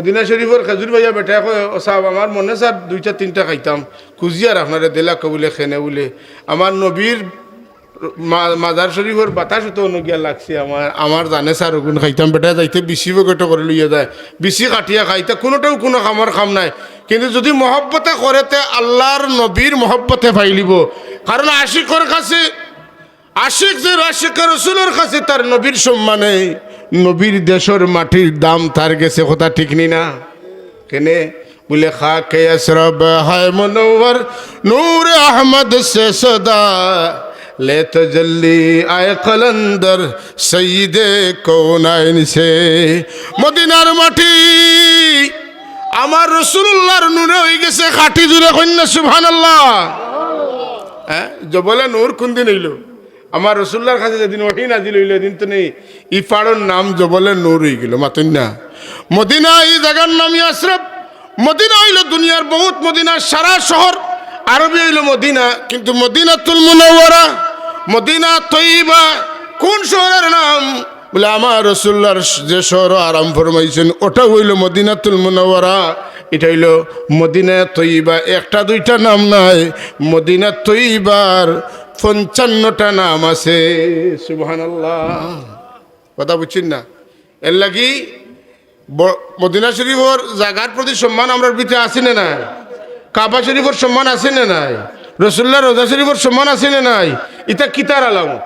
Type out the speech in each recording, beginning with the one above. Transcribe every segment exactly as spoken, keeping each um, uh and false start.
মদিনা শরীফর খেজুর ভাইয়া বেটায় কয়, "ও সাব, আমার মনে চার দুইটা তিনটা খাইতাম, খুজিয়ার আপনারে দিলাউক্কা বুলে কেনে বুলে, আমার নবীর মা-, মাজার শরীফর বাতাস তো অনো গিয়া লাগছে, আমার, আমার জানে চার অগুন খাইতাম।" বেটায় যাইতে বিচি পকেটো করি লইয়া যায়, বিচি কাটিয়া খায়, ইতা কুনুটাউ কুনু কামর কাম নায়। কিন্তু যুদি মহব্বতে করে, তে আল্লার নবীর মহব্বতে পাইলিবো। কারণ আশিকর কাছে, আশিক যে আশিকে রসুলর কাছে, তার নবীর সম্মানে নবীর দেশর মাটির দাম তার গেছে, কথা ঠিক নি না? কেনে? বুলে, "খাকে আশরফ হায় মুনওয়ার, নূর আহমদ সে সদা, লে তজল্লি আয় কলন্দর সৈয়দে কৌনাইন সে।" মদিনার মাটি আমার রসুলুল্লাহর নূরে অইগেছে খাটি, জুরে কইন না সুবহানাল্লাহ। হ্যাঁ, জবলে নূর কুনদিন অইলো? আমার রসুলুল্লাহর কাছে যেদিন ওহী নাজিল অইলো, এদিন তো নি ই পাড়র নাম জবলে নূর অইগেলো, মাতইন না। মদিনা, ই জাগার নাম ইয়াসরিব। মদিনা অইলো দুনিয়ার বহুত মদিনা, সারা শহর আরবি অইলো মদিনা, কিন্তু মদিনাতুল মুনাওয়ারা, মদিনা তৈয়বা, কুন শহরর নাম? বুলে, আমার রসুলুল্লাহর যে শহরো আরাম ফরমাইছইন, ওটা অইলো মদিনাতুল মুনাওয়ারা, ইটা অইলো মদিনা তৈয়বা। একটা দুইটা নাম নায়, মদিনা তৈয়বার পঞ্চান্নটা নাম আছে। সুবহানাল্লাহ। কথা বুঝছইন না? এরলাগি ব-, মদিনা শরীফর জাগার প্রতি সম্মান আমরার ভিতরে আছে না নাই? কাবা শরীফর সম্মান আছে না নাই? রসুলুল্লাহর রওজা শরীফর সম্মান আছে না নাই? ইতা কিতার আলামত?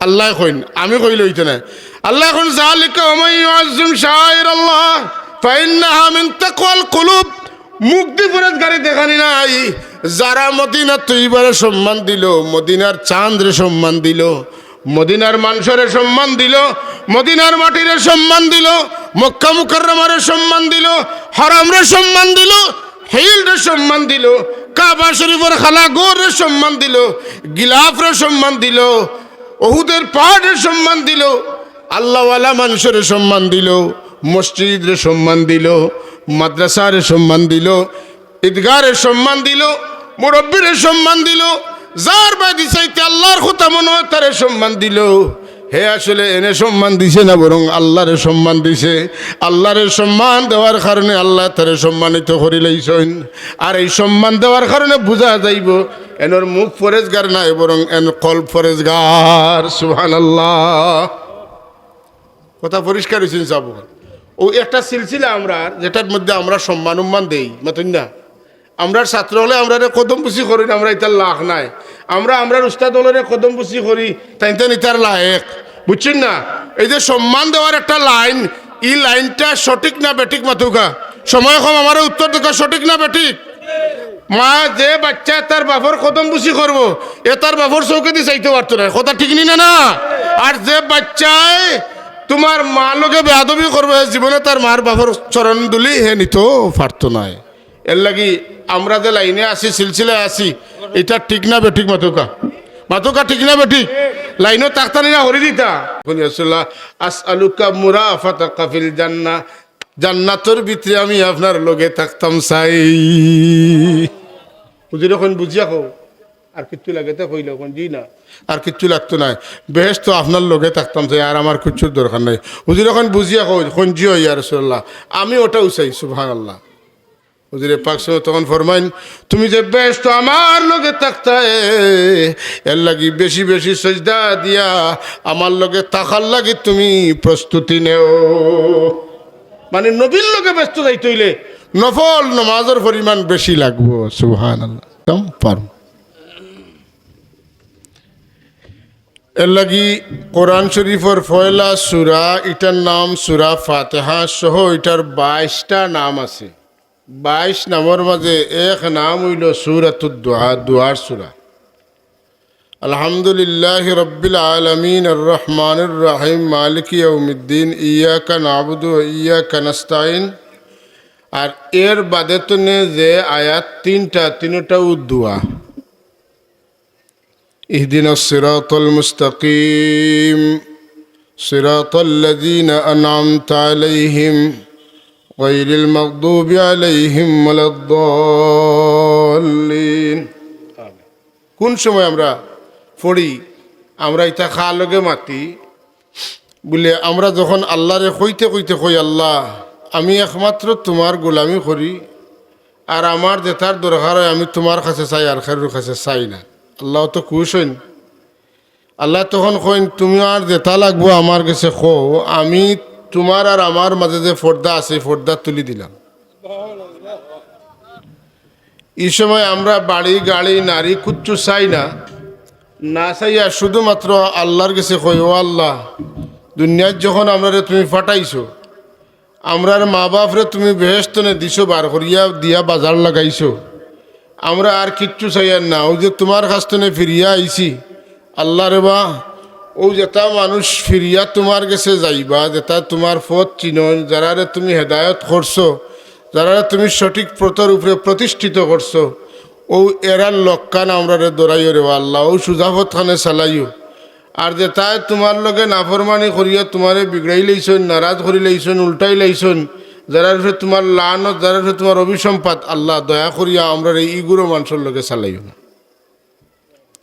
আল্লায় কইন, আমি কইলে অইতো নায়। আল্লায় কইন, "যালিকা ওয়া মান ইউআজ্জিম শাআইরাল্লাহ ফাইন্নাহা মিন তাকওয়াল কুলুব।" মুখদি পরেজগারি দেখানি নাই। যারা মদিনা তৈয়বারে সম্মান দিলো, মদিনার চান্দরে সম্মান দিলো, মদিনার মানষরে সম্মান দিলো, মদিনার মাটিরে সম্মান দিলো, মক্কা মুকাররমারে সম্মান দিলো, হারামরে সম্মান দিলো, হিলরে সম্মান দিলো, কাবা শরীফর খালা ঘররে সম্মান দিলো, গিলাফরে সম্মান দিলো, উহুদের পাহাড়রে সম্মান দিলো, আল্লাহওয়ালা মানষরে সম্মান দিলো, মসজিদরে সম্মান দিলো, মাদ্রাসারে সম্মান দিলো, ঈদগাহরে সম্মান দিলো, মুরব্বিরে সম্মান দিলো, যার বায়দি চাইতে আল্লাহর কথা মনো অয় তারে সম্মান দিলো। হে আসলে এনে সম্মান দিছে না, বরং আল্লাহরে সম্মান দিছে। আল্লাহরে সম্মান দেওয়ার কারণে আল্লায় তারে সম্মানিত করিলাইছইন। আর এই সম্মান দেওয়ার কারণে বুঝা যাইবো এনর মুখ পরেজগার নায়, বরং এন কলব পরেজগার। সুবহানাল্লাহ। কথা পরিষ্কার অইছে নি সাব? অউ একটা সিলসিলা আমরার, যেটার মধ্যে আমরা সম্মান উম্মান দেই, মাতইন না? আমরার ছাত্র অকলে আমরারে কদমবুসি করইন, আমরা ইতার লাখ নাই। আমরা আমরার উস্তাদ অকলরে কদমবুসি করি, তাইন তাইন ইতার লায়েক। বুঝছইন না? এই যে সম্মান দেওয়ার একটা লাইন, ই লাইনটা সঠিক না বেঠিক মাতউক্কা? সময় কম, আমারে উত্তর দেউক্কা, সঠিক না বেঠিক? মা, যে বাইচ্চায় তার বাফর কদমবুসি করবো, এ তার বাফর চউখেদি চাইতে পারতো নায়। কথা ঠিক নি না, না? আর যে বাইচ্চায় তুমার মার লগে বেয়াদবি করবো, হে জীবনে তার মার বাফর চরণ ধুলি হে নিতো পারতো নায়। এরলাগি আমরা যে লাইনে আছি, সিলসিলায় আছি, ইটা ঠিক না বেঠিক মাতউক্কা? মাতউক্কা, ঠিক না বেঠিক? লাইনো থাকতা নি না হরি দিতা? বলি, "রাসূলুল্লাহ, আসআলুকা মুরাফাতাকা ফিল জান্নাহ।" জান্নাতর ভিতরে আমি আপনার লগে থাকতাম চাই। হুজুরে কইন, "বুঝিয়া কও, আর কিচ্ছু লাগে?" তে কইলে কইন, "জি না, আর কিচ্ছু লাগতো নায়, বেহেশতো আপনার লগে থাকতাম চাই, আর আমার কিচ্ছুর দরকার নাই।" হুজুরে কইন, "বুঝিয়া কও।" কইন, "জি অয় ইয়া রাসূলুল্লাহ, আমি ওটাউ চাই।" সুবহানাল্লাহ। হুজুরে পাক সাল্লাল্লাহু আলাইহি ওয়াসাল্লাম ফরমাইন, "তুমি যে বেহেশতো আমার লগে থাকতায়, এরলাগি বেশি বেশি সজদা দিয়া আমার লগে থাকার লাগি তুমি প্রস্তুতি নেও।" মানে নবীর লগে বেহেশতো যাইতে অইলে নফল নমাজর পরিমাণ বেশি লাগবো। সুবহানাল্লাহ। একদম পারো। এরলাগি কোরআন শরীফর পয়লা সূরা, ইটার নাম সূরা ফাতিহা সহ ইটার বাইশটা নাম আছে। বাইশ নামর মাঝে এক নাম অইলো সূরাতুদ দোহা, দোয়ার সূরা। আলহামদুলিল্লাহি রাব্বিল আলামিন, আর রহমানির রহিম, মালিকি ইয়াউমিদ্দিন, ইয়াকা না'বুদু ওয়া ইয়াকা নাস্তাইন। আর এর বাদে তনে যে আয়াত তিনটা, তিনটাউ দোয়া। ইহদিনাস সিরাতাল মুস্তাকিম, সিরাতাল্লাযীনা আন'আমতা আলাইহিম, গায়রিল মাগদুবি আলাইহিম ওয়ালাদ্দাল্লিন। আমিন। কুন সময় আমরা পড়ি? আমরা ইতা কার লগে মাতি? বুলে, আমরা যখন আল্লারে কইতে কইতে কই, "আল্লাহ, আমি একমাত্র তুমার গোলামি করি, আর আমার যেটার দরকার অয় আমি তুমার কাছে চাই, আর কেউর কাছে চাই না।" আল্লাহ তো খুশ অইন। আল্লায় তখন কইন, "তুমার যেটা লাগবো আমার গেছে কও, আমি তুমার আর আমার মাঝে যে পর্দা আছে, এই পর্দা তুলি দিলাম।" ই সময় আমরা বাড়ি, গাড়ি, নারী কুচ্ছু চাই না, না চাইয়া শুধুমাত্র আল্লার গেছে কই, "ও আল্লাহ, দুনিয়াত যখন আমরারে তুমি পাঠাইছো, আমরার মা-বাফরে তুমি বেহেশত থনে দিছো, বার করিয়া দিয়া বাজার লাগাইছো, আমরা আর কিচ্ছু চাইয়ার না, অউ যে তুমার কাছ থনে ফিরিয়া আইছি, আল্লাহ রে বা, অউ যেটা মানুষ ফিরিয়া তুমার গেছে যাইবা, যেটা তুমার পথ চিনইন, যারারে তুমি হেদায়ত করছো, যারারে তুমি সঠিক পথর উপরে প্রতিষ্ঠিত করছো, অউ এরার লগ খান আমরারে ধরাইও রে বা আল্লাহ, অউ সুজা পথ খানে চালাইও।" আর যেটায় তুমার লগে নাফরমানি করিয়া তুমারে বিগড়াই লাইছইন, নারাজ করি লাইছইন, উল্টাই লাইছইন, যারার উপরে তুমার লানত, যারার উপরে তুমার অভিসম্পাত, আল্লাহ দয়া করিয়া আমরারে ইগুরে মানষর লগে চালাইও না।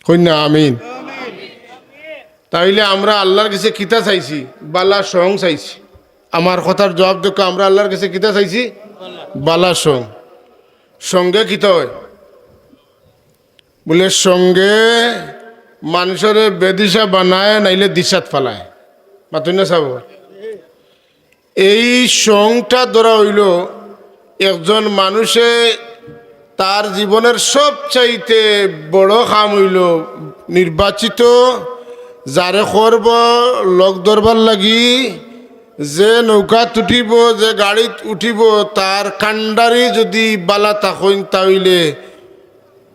কইন না আমিন। তাইলে আমরা আল্লার গেছে কিতা চাইছি? বালা সং চাইছি। আমার কথার জবাব দেউক্কা, আমরা আল্লার গেছে কিতা চাইছি? বালা সং। সঙ্গে কিতা অয়? বুলে, সঙ্গে মানষরে বেদিশা বানায়, নাইলে দিশাত ফালায়। মাতইন না সাব? এই সংটা ধরা অইলো, একজন মানুষে তার জীবনের সবচাইতে বড় কাম অইলো নির্বাচিত, যারে করবো লগ ধরবার লাগি, যে নৌকাত উঠিবো, যে গাড়িত উঠিবো, তার কান্ডারি যুদি বালা থাকইন, তা অইলে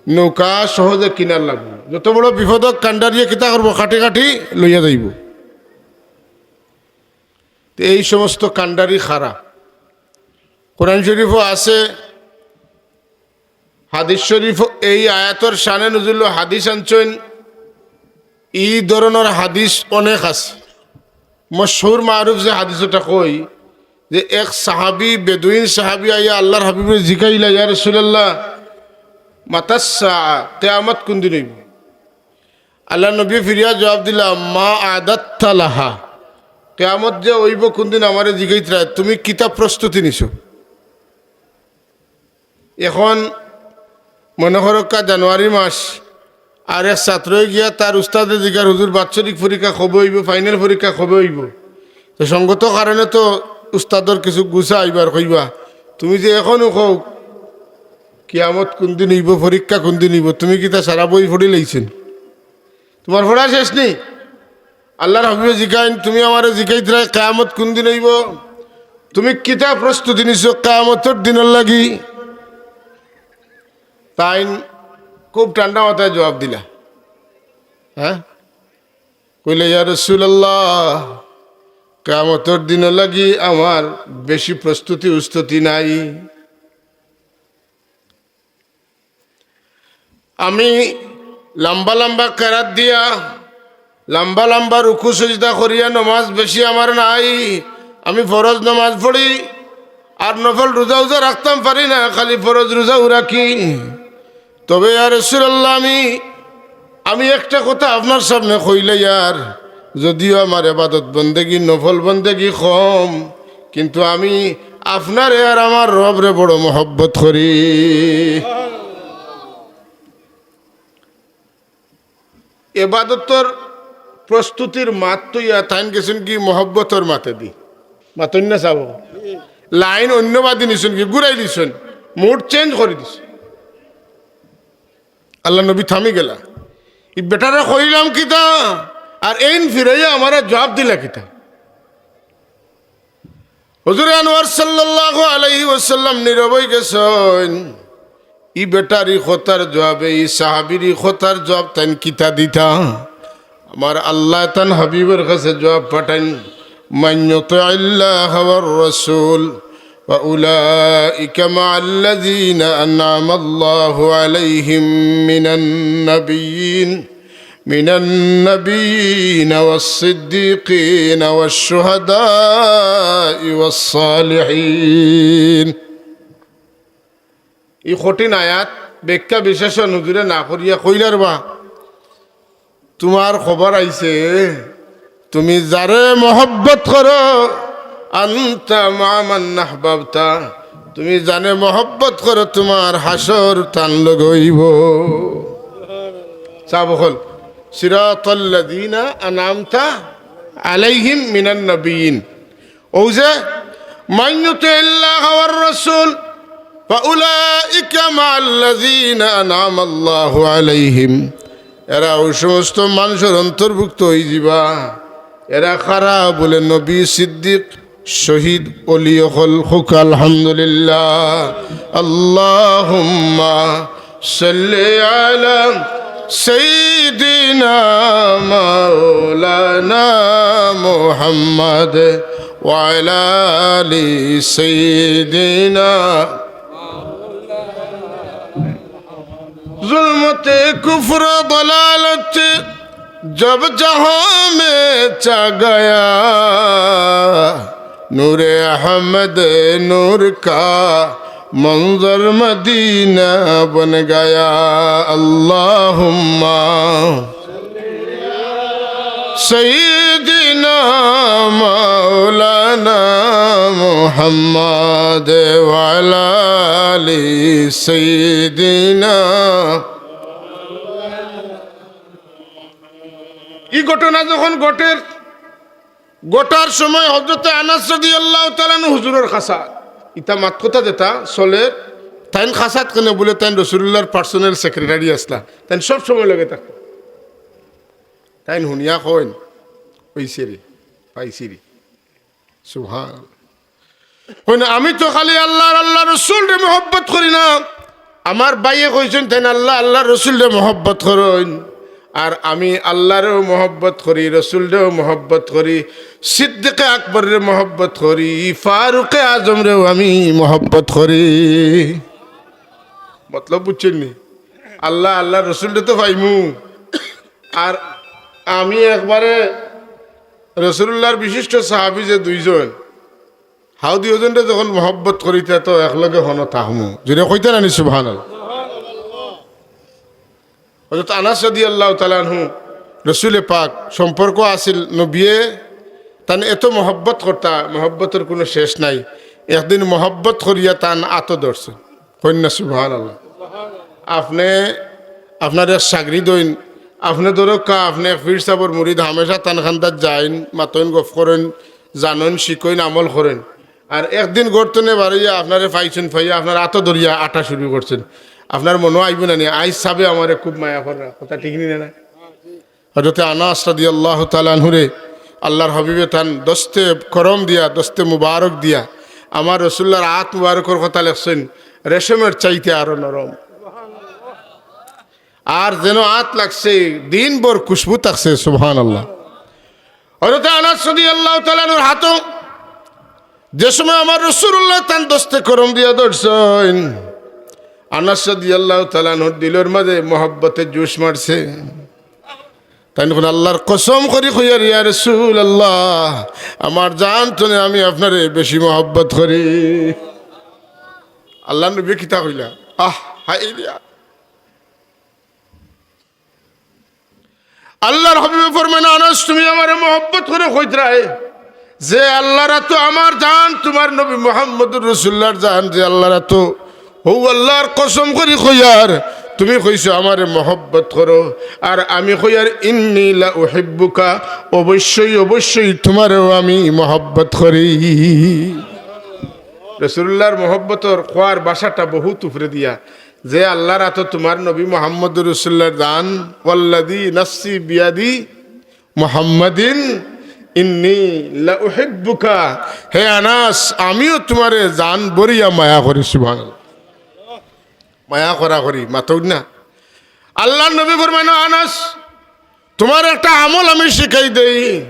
নৌকা সহজে কিনার লাগবো। যত বড় বিপদ অউক, কান্ডারিয়ে কিতা করবো? কাটি কাটি লইয়া যাইবো। তে এই সমস্ত কান্ডারি খারা। কোরআন শরীফো আছে, হাদিস শরীফো এই আয়াতর শানে নুজুলো হাদিস আনছইন। ই ধরনর হাদিস অনেক আছে। মশহুর মারুফ যে হাদিস অটা কই, যে এক সাহাবী, বেদুইন সাহাবী আইয়া আল্লার হাবিবরে জিকাইলা, "ইয়া রাসুলাল্লাহ, মাতাস সাআ, কিয়ামত কুনদিন অইবো?" আল্লার নবীয়ে ফিরিয়া জবাব দিলা, "মা আদাত্তা লাহা, কিয়ামত যে অইবো কুনদিন আমারে জিকাইতরায়, তুমি কিতা প্রস্তুতি নিছো?" এখন মনো করউক্কা জানুয়ারি মাস, আর এক ছাত্রয় গিয়া তার উস্তাদরে জিকার, "হুজুর, বাৎসরিক পরীক্ষা কবে অইবো, ফাইনাল পরীক্ষা কবে অইবো?" তো সঙ্গত কারণে তো উস্তাদর কিছু গুছা আইবার কইবা, "তুমি যে এখনউ কও কিয়ামত কুনদিন অইবো, পরীক্ষা কুনদিন অইবো, তুমি কিতা সারা বই পড়ি লাইছইন? তুমার পড়া শেষ নি?" আল্লার হাবিবে জিকাইন, "তুমি আমারে জিকাইতরায় কিয়ামত কুনদিন অইবো? তুমি কিতা প্রস্তুতি নিছো কিয়ামতর দিনর লাগি?" তাইন খুব ঠান্ডা মাথায় জবাব দিলা, হ্যাঁ, কইলা, "ইয়া রাসুলাল্লাহ, কিয়ামতর দিনর লাগি আমার বেশি প্রস্তুতি উস্তুতি নাই।" আমি লম্বা লম্বা কেরাত দিয়া, লম্বা লম্বা রুকু সিজদা করিয়া নমাজ বেশি আমার নাই। আমি ফরজ নমাজ পড়ি, আর নফল রোজা উজা রাখতাম পারি না, খালি ফরজ রোজাউ রাখি। তবে ইয়া রাসুলাল্লাহ, আমি, আমি একটা কথা আপনার সামনে কইলাইয়ার, যদিও আমার এবাদত বন্দেগি, নফল বন্দেগি কম, কিন্তু আমি আপনারে আর আমার রবরে বড় মহব্বত করি। এবাদতর প্রস্তুতির মাত থইয়া তাইন গেছইন কি মহব্বতর মাতেদি। মাতইন না সাব? লাইন অন্যবাদি নিছইন কি, ঘুরাই দিছইন, মুড চেঞ্জ করি দিছইন। আল্লার নবী থামি গেলা। "ই বেটারে কইলাম কিতা, আর এইন ফিরাইয়া আমারে জবাব দিলা কিতা?" হুজুরে আনোয়ার সাল্লাল্লাহু আলাইহি ওয়াসাল্লাম নীরব অই গেছইন। ই বেটার ই কথার জবাবে, ই সাহাবীর ই কথার জবাব তাইন কিতা দিতা? আমার আল্লায় তান হাবিবর কাছে জবাব পাঠাইন, "মান ইউতিইল্লাহা ওয়ার রাসূল, ফাউলাইকা মাআল্লাযীনা আনআমাল্লাহু আলাইহিম মিনান নাবিয়্যিন, মিনান নাবিয়্যিনা ওয়াস সিদ্দীকিনা ওয়াশ শুহাদাই ওয়াস সালিহিন।" ই কঠিন আয়াত ব্যাখ্যা বিশ্লেষণ হুজুরে না করিয়া কইলার বা, তুমার খবর আইছে, তুমি যারে মহব্বত করো, আনতা মা'আ মান আহবাবতা, তুমি যানে মহব্বত করো, তুমার হাশর তান লগে অইবো। সাব অকল, সিরাতাল্লাযীনা আন'আমতা আলাইহিম মিনান নাবিয়্যিন। অউ যে, মান ইউতি'ইল্লাহা ওয়ার রাসূল ফাউলাইকা মা'আল্লাযীনা আন'আমাল্লাহু আলাইহিম। এরা অউ সমস্ত মানষর অন্তর্ভুক্ত অইযিবা। এরা কারা বুলে? নবী, সিদ্দিক, শহীদ, অলি অকল। কউক্কা আলহামদুলিল্লাহ। আল্লাহুম্মা সাল্লি আলা সাইয়্যিদিনা মাওলানা মুহাম্মদ ওয়া আলা আলি সাইয়্যিদিনা। ظلمت کفر و ضلالت جب جہاں میں چھا گیا، نور احمد نور کا منظر مدینہ بن گیا۔ اللہم سیدنا مولانا محمد وعلی آل سیدنا। ই ঘটনা যখন ঘটের, ঘটার সময় হযরতে আনাস রাদিয়াল্লাহু তাআলা আনহু হুজুরর খাছা, ইতা মাত কথা যেতা চলের, তাইন খাছাত কেনে বুলে, তাইন রাসূলুল্লাহর personal secretary আছলা, তাইন সব সময় লগে থাকতা। তাইন হুনিয়া কইন, "অইছে রে, পাইছি রে।" সুবহান। কইন, "আমি তো খালি আল্লাহ আর আল্লাহর রাসূলরে মহব্বত করি না, আমার ভাইয়ে কইছইন তাইন আল্লাহ, আল্লাহর রাসূলরে মহব্বত করইন, আর আমি আল্লাহরেও মহব্বত করি, রাসূলরেও মহব্বত করি, সিদ্দিকে আকবররে মহব্বত করি, ফারুকে আজমরেও আমি মহব্বত করি।" মতলব বুঝছইন নি? আল্লাহ, আল্লাহর রাসূলরে তো পাইমু, আর আমি একবারে রাসূলুল্লাহর বিশিষ্ট সাহাবী যে দুইজন, হাউ দুইজনরে যখন মহব্বত করি, তে তো একলগে হনো থাকমু। জোরে কইতা নানি সুবহানাল্লাহ? হযরত আনাস রাদিয়াল্লাহু তাআলা আনহু, রাসূলে পাক সম্পর্ক আছিল, নবিয়ে তান এত মহব্বত করতা, মহব্বতর কুনু শেষ নাই। একদিন মহব্বত করিয়া তান আতো ধরছে। কইন না সুবহানাল্লাহ। আপনে, আপনার এক চাকরি দইন, আপনে ধরউক্কা, আপনে এক পীর সাবর মুরিদ, হামেশা তান খান্দাত যাইন, মাতইন, গফ করইন, জানইন, শিখইন, আমল করইন। আর একদিন ঘর তনে বারইয়া আপনারে পাইছইন, পাইয়া আপনার আতো ধরিয়া আটা শুরু করছইন। আপনার মনো আইবো না নি, আইজ সাবে আমারে খুব মায়া কররা, কথা ঠিক নি না? হযরতে আনাস রাদিয়াল্লাহু তাআলা আনহুরে আল্লাহর হাবিবে তান দস্তে করম দিয়া, দস্তে মুবারক দিয়া, আমার রাসূলুল্লাহর আত মুবারকর কথা লেখছইন, রেশমের চাইতে আরো নরম। আর যেন আত লাগছে, দিনভর খুশবু থাকছে, সুবহানাল্লাহ। হযরতে আনাস রাদিয়াল্লাহু তাআলা আনহুর হাতো যে সময় আমার রাসূলুল্লাহ তান দস্তে করম দিয়া ধরছইন, আনাস রাদিয়াল্লাহু তাআলা আনহুর দিলর মাঝে মহব্বতে জোশ মারছে। তাইন কইন, "আল্লাহর কসম করি কইয়ার, ইয়া রাসূলুল্লাহ, আমার জান তনে আমি আপনারে বেশি মহব্বত করি।" আল্লাহর নবী কিতা কইলা? আহ, হায় রে। আল্লাহর হাবিবে ফরমাইন, "আনাস, তুমি আমারে মহব্বত করি কইতরায়, যে আল্লাহর আতো আমার জান, তুমার নবী মুহাম্মদুর রাসূলুল্লাহর জান, যে আল্লাহর আতো, হউ আল্লাহর কসম করি কইয়ার, তুমি কইছো আমারে মহব্বত করো, আর আমি কইয়ার, ইন্নী লা উহিব্বুকা, অবশ্যই, অবশ্যই তুমারেও আমি মহব্বত করি।" রাসূলুল্লাহর মহব্বতর কওয়ার ভাষাটা বহুত উপরে দিয়া, যে আল্লাহর আতো তুমার নবী মুহাম্মদুর রাসূলুল্লাহর জান, ওয়াল্লাযী নাফসি বিয়াদি মুহাম্মাদিন ইন্নী লা উহিব্বুকা, হে আনাস, আমিও তুমারে জান ভরিয়া মায়া করি। সুবহানাল্লাহ। মায়া করা করি, মাতউক না। আল্লাহর নবী ফরমাইন, আনাস, তুমার একটা আমল আমি শিখাই দেই।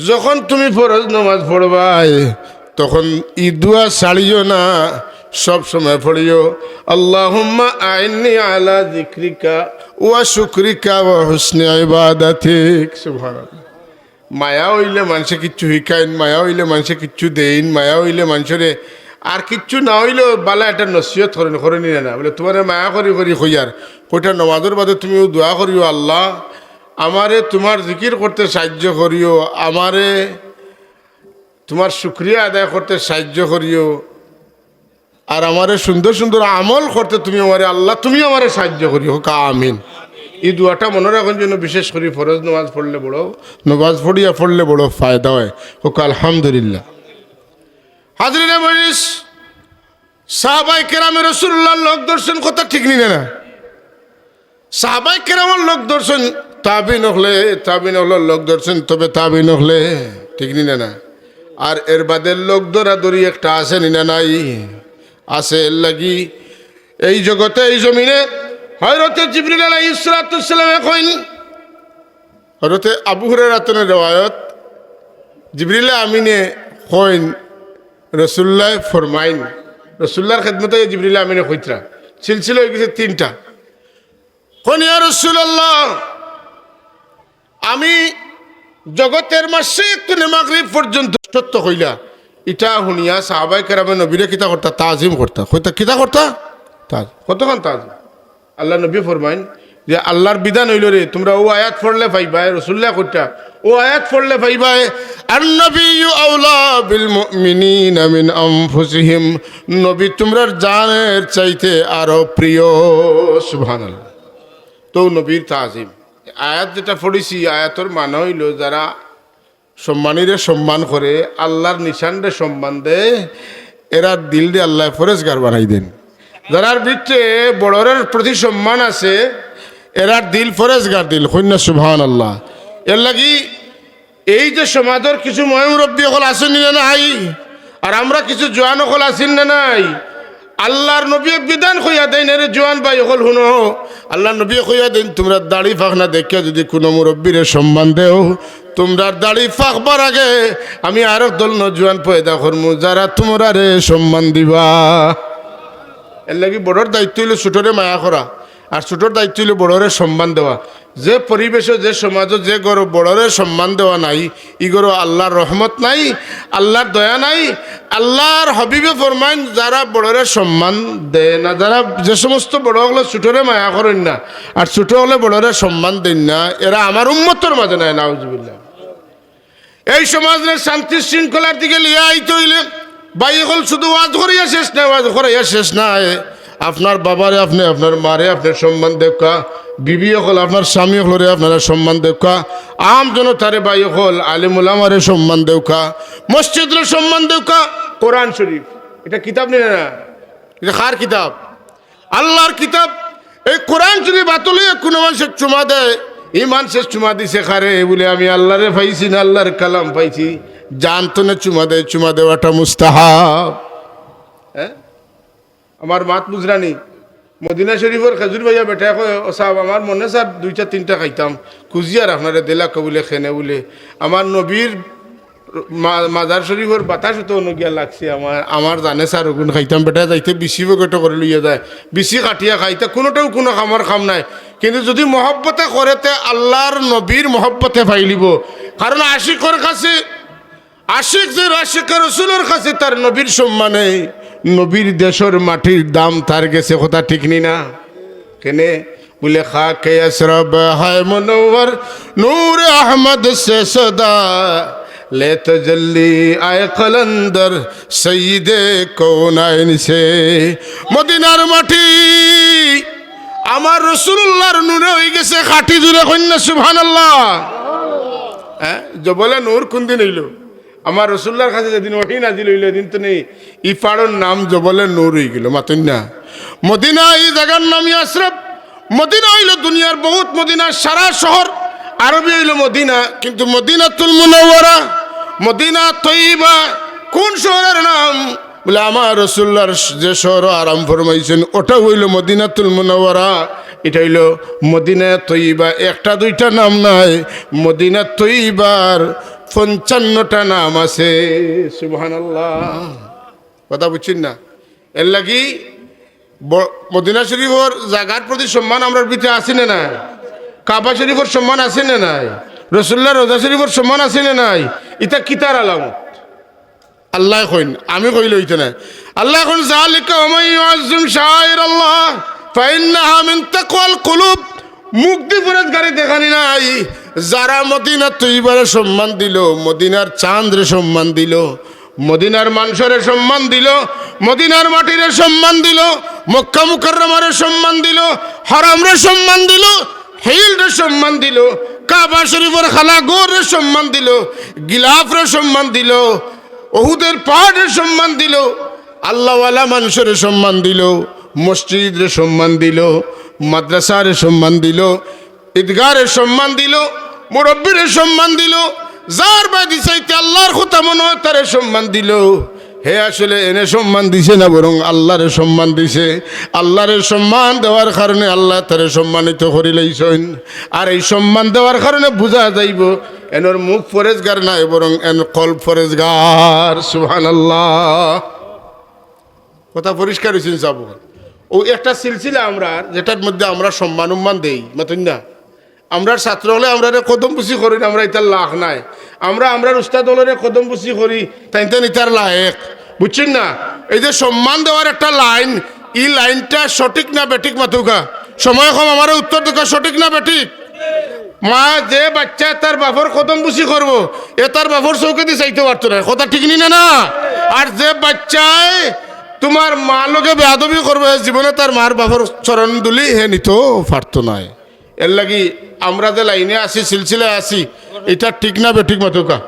যখন তুমি ফরজ নামাজ পড়বায়, তখন ই দোয়া ছাড়িও না, সব সময় পড়িও, "আল্লাহুম্মা আইন্নি আলা যিকরিকা ওয়া শুকরিকা ওয়া হুসনি ইবাদাতিক।" সুবহানাল্লাহ। মায়া অইলে মানষে কিচ্ছু শিখাইন, মায়া অইলে মানষে কিচ্ছু দেইন, মায়া অইলে মানষরে আর কিচ্ছু না অইলেও বালা একটা নসিহত করইন, করইন নি না? বুলে, তুমারে মায়া করি করি কইয়ার, কয়টা নমাজর বাদে তুমি অউ দোয়া করিও, "আল্লাহ, আমারে তুমার জিকির করতে সাহায্য করিও, আমারে তুমার শুকরিয়া আদায় করতে সাহায্য করিও, আর আমারে সুন্দর সুন্দর আমল করতে তুমি আমারে, আল্লাহ, তুমি আমারে সাহায্য করিও। কউক্কা আমিন। ই দোয়াটা মনো রাখইন যেন, বিশেষ করি ফরজ নমাজ পড়লে বড়, নমাজ পড়িয়া পড়লে বড় ফায়দা অয়। কউক্কা আলহামদুলিল্লাহ। হাজিরিনে মজলিস, সাহাবায়ে কেরামে রাসূলুল্লাহর লগ ধরছইন, কথা ঠিক নি না? সাহাবায়ে কেরামর লগ ধরছইন, তাবিন অকলে, তাবিন অকলর লগ ধরছইন, তবে তাবিন অকলে, ঠিক নি না? আর এর বাদে লগ ধরাধরি একটা আছে নি না নাই? আছে। এর লাগি এই জগতে, এই জমিনে হযরতে জিবরিল আলাইহিস সালাতু ওয়াস সালামে কইন, হযরতে আবু হুরায়রা তনে রেওয়ায়ত, জিবরিল আমিনে কইন, রাসূলুল্লায় ফরমাইন, রাসূলুল্লাহর খেদমতে জিবরিল আমিনে কইতরা, সিলসিলা অইগেছে তিনটা। কইন, ইয়া রাসূলুল্লাহ, আমি জগতের মাশরিক তনে মাগরিব পর্যন্ত সত্য কইলা। ইটা হুনিয়া সাহাবায়ে কেরামে নবীরে কিতা করতা? তাজিম করতা। কইতা, কিতা করতা? তাজ-, কতখান তাজিম? আল্লাহর নবী ফরমাইন যে, আল্লাহর বিধান অইলো রে, তুমরা অউ আয়াত পড়লে পাইবায়, রাসূলুল্লায় কইতরা, অউ আয়াত পড়লে পাইবায়, "আন-নাবিয়্যু আওলা বিল মুমিনিনা মিন আনফুসিহিম", নবী তুমরার জানের চাইতে আরো প্রিয়। সুবহানাল্লাহ। তো নবীর তাজিম। আয়াত যেটা পড়ছি, আয়াতর মানে অইলো যারা সম্মানীরে সম্মান করে, আল্লাহর নিশানরে সম্মান দেয়, এরার দিলরে আল্লায় পরেজগার বানাই দেইন। যারার ভিতরে বড়রের প্রতি সম্মান আছে, এরার দিল পরেজগার দিল। কইন না সুবহানাল্লাহ। এর লাগি এই যে সমাজর কিছু ময়-মুরব্বি অকল আছইন না নাই, আর আমরা কিছু জোয়ান অকল আছি না নাই, আল্লাহর নবীয়ে বিধান কইয়া দেইন, এরে জোয়ান ভাই অকল হুনো, আল্লাহর নবীয়ে কইয়া দেইন, তুমরা দাড়ি পাকনা দেখিয়া যুদি কুনু মুরব্বিরে সম্মান দেও, তুমরার দাড়ি পাকবার আগে আমি আরক দল নওজোয়ান পয়দা করমু, যারা তুমরারে সম্মান দিবা। এর লাগি বড়র দায়িত্ব অইলো ছুটরে মায়া করা, আর ছুটর দায়িত্ব অইলো বড়রে সম্মান দেওয়া। যে পরিবেশো, যে সমাজো, যে ঘরো বড়রে সম্মান দেওয়া নাই, ই ঘরো আল্লাহর রহমত নাই, আল্লাহর দয়া নাই। আল্লাহর হাবিবে ফরমাইন, যারা বড়রে সম্মান দেয় না, যারা, যে সমস্ত বড় অকলে ছুটরে মায়া করইন না, আর ছুট অকলে বড়রে সম্মান দেইন না, এরা আমার উম্মতর মাঝে নাই, নাউজুবিল্লাহ। এই সমাজরে শান্তি শৃঙ্খলার দিকে লিয়া আইতে অইলে ভাই অকল শুধু ওয়াজ করিয়া শেষ নায়, ওয়াজ করাইয়া শেষ নায়। আপনার বাবারে আপনে, আপনার মারে আপনে সম্মান দেউক্কা, বিবি অকল আপনার স্বামী অকলরে আপনারা সম্মান দেউক্কা, আম জনতারে ভাই অকল, আলিম উলামারে সম্মান দেউক্কা, মসজিদরে সম্মান দেউক্কা। কোরআন শরীফ, ইটা কিতাব নি না? ইটা কার কিতাব? আল্লাহর কিতাব। এই কোরআন শরীফ আতো লইয়া কুনু মানষে চুমা দেয়, ই মানষে চুমা দিছে কারে? বুলে, আমি আল্লাহরে পাইছি না, আল্লাহর কালাম পাইছি। জান তনে চুমা দেয়, চুমা দেওয়াটা মুস্তাহাব। হ্যাঁ? আমার মাত বুঝরানি? মদিনা শরীফর খেজুর ভাইয়া বেটায় কয়, "ও সাব, আমার মনে চার দুইটা তিনটা খাইতাম, খুজিয়ার আপনারে দিলাউক্কা।" বুলে, "কেনে?" বুলে, "আমার নবীর মা-, মাজার শরীফর বাতাস তো অনো গিয়া লাগছে, আমার, আমার জানে চার অগুন খাইতাম।" বেটায় যাইতে বিশি পকেটো করি লইয়া যায়, বিশি কাটিয়া খাইতা, কুনুটাউ কুনু কামর কাম নায়। কিন্তু যুদি মহব্বতে করে, তে আল্লাহর নবীর মহব্বতে পাইলিবো। কারণ আশিকর কাছে, আশিক যে আশিকে রসুলর কাছে, তার নবীর সম্মানে নবীর দেশর মাটির দাম তার গেছে। কথা ঠিক নি না? কেনে? বুলে, "খাকে আশরব হায় মুনওয়ার, নূর আহমদ সে সদা, লে তজল্লি আয় কলন্দর সৈয়দে কৌনাইন সে।" মদিনার মাটি আমার রাসূলুল্লাহর নূরে অইগেছে খাটি। জুরে কইন না সুবহানাল্লাহ। হ্যাঁ, জবলে নূর কুনদিন অইলো? আমার রাসূলুল্লাহর কাছে যেদিন ওহী নাজিল অইলো, এদিন তনে ই পাড়র নাম জবলে নূর অইগেলো, মাতইন না? মদিনা, ই জাগার নাম ইয়াসরিব। মদিনা অইলো দুনিয়ার বহুত মদিনা, সারা শহর আরবি অইলো মদিনা, কিন্তু মদিনাতুল মুনাওয়ারা, মদিনা তৈয়বা, কুন শহরর নাম? বুলে, আমার রাসূলুল্লাহর যে শহরো আরাম ফরমাইছইন, ওটা অইলো মদিনাতুল মুনাওয়ারা, ইটা অইলো মদিনা তৈয়বা। একটা দুইটা নাম নায়, মদিনা তৈয়বার পঞ্চান্নটা নাম আছে। সুবহানাল্লাহ। কথা বুঝছইন না? এর লাগি ব-, মদিনা শরীফর জাগার প্রতি সম্মান আমরার ভিতরে আছে না নাই? কাবা শরীফর সম্মান আছে না নাই? রাসূলুল্লাহর রওজা শরীফর সম্মান আছে না নাই? ইটা কিতার আলামত? আল্লায় কইন, আমি কইলে অইতো নায়। আল্লায় কইন, "যালিকা ওয়া মান ইউআজ্জিম শাআইরাল্লাহ ফাইন্নাহা মিন তাকওয়াল কুলুব।" মুখদি পরেজগারি দেখানি নাই, যারা মদিনা তৈবারে সম্মান দিল, মদিনার চাঁদরে সম্মান দিল, মদিনার মানষরে সম্মান দিল, মদিনার মাটিরে সম্মান দিল, মক্কা মুকাররমারে সম্মান দিল, হারামরে সম্মান দিল, হিলরে সম্মান দিল, কাবা শরীফর খালা ঘররে সম্মান দিল, গিলাফরে সম্মান দিল, উহুদের পাহাড়রে সম্মান দিল, আল্লাহওয়ালা মানষরে সম্মান দিল, মসজিদরে সম্মান দিল, মাদ্রাসারে সম্মান দিল, ঈদগাহরে সম্মান দিল, মুরব্বিরে সম্মান দিল, যার বায়দি চাইতে আল্লাহর কথা মনো অয় তারে সম্মান দিল। হে আসলে এনে সম্মান দিছে না, বরং আল্লাহরে সম্মান দিছে। আল্লাহরে সম্মান দেওয়ার কারণে আল্লায় তারে সম্মানিত করিলাইছইন। আর এই সম্মান দেওয়ার কারণে বুঝা যাইবো এনর মুখ পরেজগার নায়, বরং এন কলব পরেজগার। সুবহানাল্লাহ। কথা পরিষ্কার অইছে নি সাব? অউ একটা সিলসিলা আমরার, যেটার মধ্যে আমরা সম্মান উম্মান দেই, মাতইন না? আমরার ছাত্র অকলে আমরারে কদমবুসি করইন, আমরা ইতার লাখ নাই। আমরা আমরার উস্তাদ অকলরে কদমবুসি করি, তাইন তাইন ইতার লায়েক। বুঝছইন না? এই যে সম্মান দেওয়ার একটা লাইন, ই লাইনটা সঠিক না বেঠিক মাতউক্কা? সময় কম, আমারে উত্তর দেউক্কা, সঠিক না বেঠিক? মা, যে বাইচ্চায় তার বাফর কদমবুসি করবো, এ তার বাফর চউখেদি চাইতো পারতো নায়। কথা ঠিক নি না, না? আর যে বাইচ্চায় তুমার মার লগে বেয়াদবি করবো, হে জীবনে তার মার বাফর চরণ ধুলি হে নিতো পারতো নায়। এরলাগি আমরা যে লাইনে আছি, সিলসিলায় আছি, ইটা ঠিক না বেঠিক মাতউক্কা?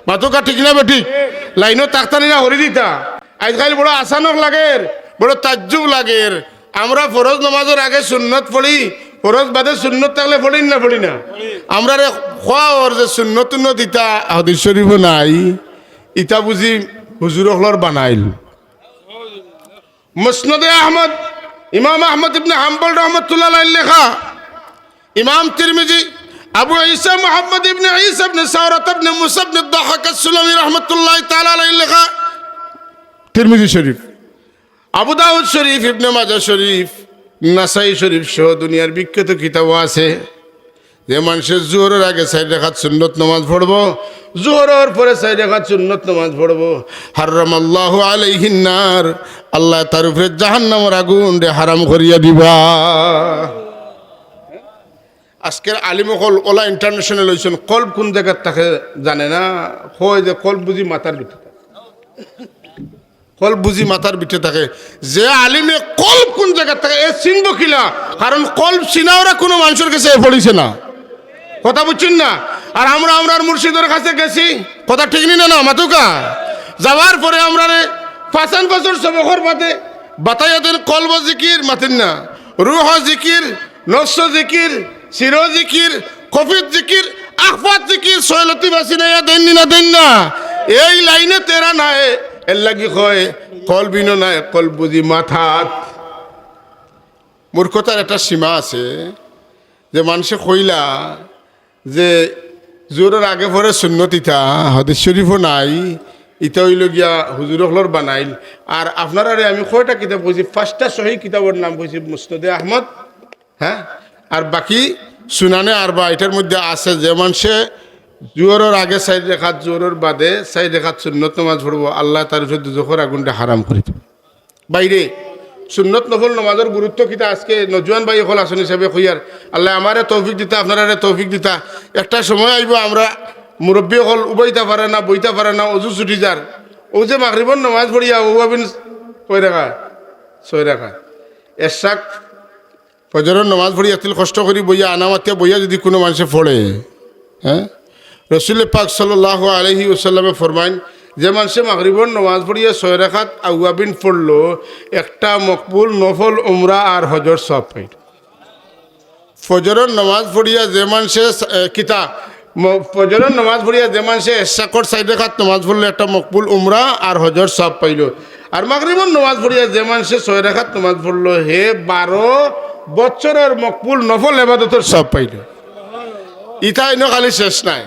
মাতউক্কা, ঠিক না বেঠিক? লাইনো থাকতা নি না, হরি দিতা। আইজকাইল বড় আচানক লাগের, বড় তাজ্জুব লাগের। আমরা ফরজ নমাজর আগে সুন্নত পড়ি, ফরজ বাদে সুন্নত থাকলে পড়ি না, পড়ি না? আমরারে কওয়া অর যে সুন্নত উন্নত ইতা হাদিস শরীফো নাই, ইতা বুঝি হুজুর অকলর বানাইল। মুসনাদে আহমদ, ইমাম আহমদ ইবনে হাম্বল রহমতুল্লাহ আলাইহির লেখা, ইমাম তিরমিজি, আবু ঈসা মুহাম্মদ ইবনে ঈসা ইবনে সাওরাত ইবনে মুসা ইবনে দাহহাক আস-সুলামি রহমতুল্লাহি তাআলা আলাইহির লেখা তিরমিজি শরীফ, আবু দাউদ শরীফ, ইবনে মাজাহ শরীফ, নাসাই শরীফ সহ দুনিয়ার বিখ্যাত কিতাবো আছে। যে মানষে জোহরর আগে চাইর রাকাত সুন্নত নমাজ পড়বো, জোহরর পরে চাইর রাকাত সুন্নত নমাজ পড়বো, হাররামাল্লাহু আলাইহিন নার, আল্লায় তার উপরে জাহান্নামর আগুনরে হারাম করিয়া দিবা। আজকের আলিম অকল অলা international অইছইন, কলব কুন জাগাত থাকে জানে না, কয় যে কলব বুঝি মাথার ভিতরে থাকে। কলব বুঝি মাথার ভিতরে থাকে। যে আলিমে কলব কুন জাগাত থাকে, এ চিনবো কিলা? কারণ কলব চিনাওরা কুনু মানষর গেছে এ পড়ছে না। কথা বুঝছইন না? আর আমরা আমরার মুর্শিদর কাছে গেছি, কথা ঠিক নি না, না? মাতউক্কা। যাওয়ার পরে আমরারে পাঁচান বছর সবকর বাদে বাতাইয়া দেইন কলব জিকির, মাতইন না, রুহ জিকির, নফস জিকির, সির জিকির, খফিত জিকির, আখফাত জিকির, ছয় লতিফা চিনাইয়া দেইন নি না, দেইন না? এই লাইনে তেরা নায়, এরলাগি কয় কলব ইনো নায়, কলব বুঝি মাথাত। মূর্খতার একটা সীমা আছে, যে মানষে কইলা যে জোহরর আগে পরে সুন্নত ইতা, হাদিস শরীফো নাই, ইতা অইলো গিয়া হুজুর অকলর বানাইল। আর আপনারারে আমি কয়টা কিতাব কইছি, পাঁচটা সহি কিতাবর নাম কইছি, মুসনাদে আহমদ, হ্যাঁ, আর বাকি সুনানে আরবা, ইটার মধ্যে আছে যে মানষে জোহরর আগে চাইর রাকাত, জোহরর বাদে চাইর রাকাত সুন্নত নমাজ পড়বো, আল্লায় তার উপরে দুজখর আগুনরে হারাম করি দিবো। বাইরে সুন্নত নফল নমাজর গুরুত্ব কিতা আজকে নওজোয়ান ভাই অকল আছইন হিসাবে কইয়ার, আল্লায় আমারে তৌফিক দিতা, আপনারারে তৌফিক দিতা। একটা সময় আইবো আমরা মুরব্বি অকল উবাইতা পারে না, বইতা পারে না, অজু ছুটি যার। অউ যে মাগরিবর নমাজ পড়িয়া অউ আবিন কয় রাকাত? ছয় রাকাত। এশাক ফজরর নমাজ পড়িয়া তিল কষ্ট করি বইয়া আনা মাতিয়া বইয়া যুদি কুনু মানষে পড়ে, হ্যাঁ, রসুল পাক সাল্লাল্লাহু আলাইহি ওয়াসাল্লামে ফরমাইন, যে মানষে মাগরিবর নমাজ পড়িয়া ছয় রাকাত আউয়াবিন পড়লো, একটা মকবুল নফল উমরা আর হজর সওয়াব পাইলো। ফজরর নমাজ পড়িয়া যে মানষে, এ, কিতা, ম-, ফজরর নমাজ পড়িয়া যে মানষে এশাকর চাইর রাকাত নমাজ পড়লো, একটা মকবুল উমরা আর হজর সওয়াব পাইলো। আর মাগরিবর নমাজ পড়িয়া যে মানষে ছয় রাকাত নমাজ পড়লো, হে বারো বছরর মকবুল নফল ইবাদতর সওয়াব পাইলো। ইতা ইনো খালি শেষ নায়।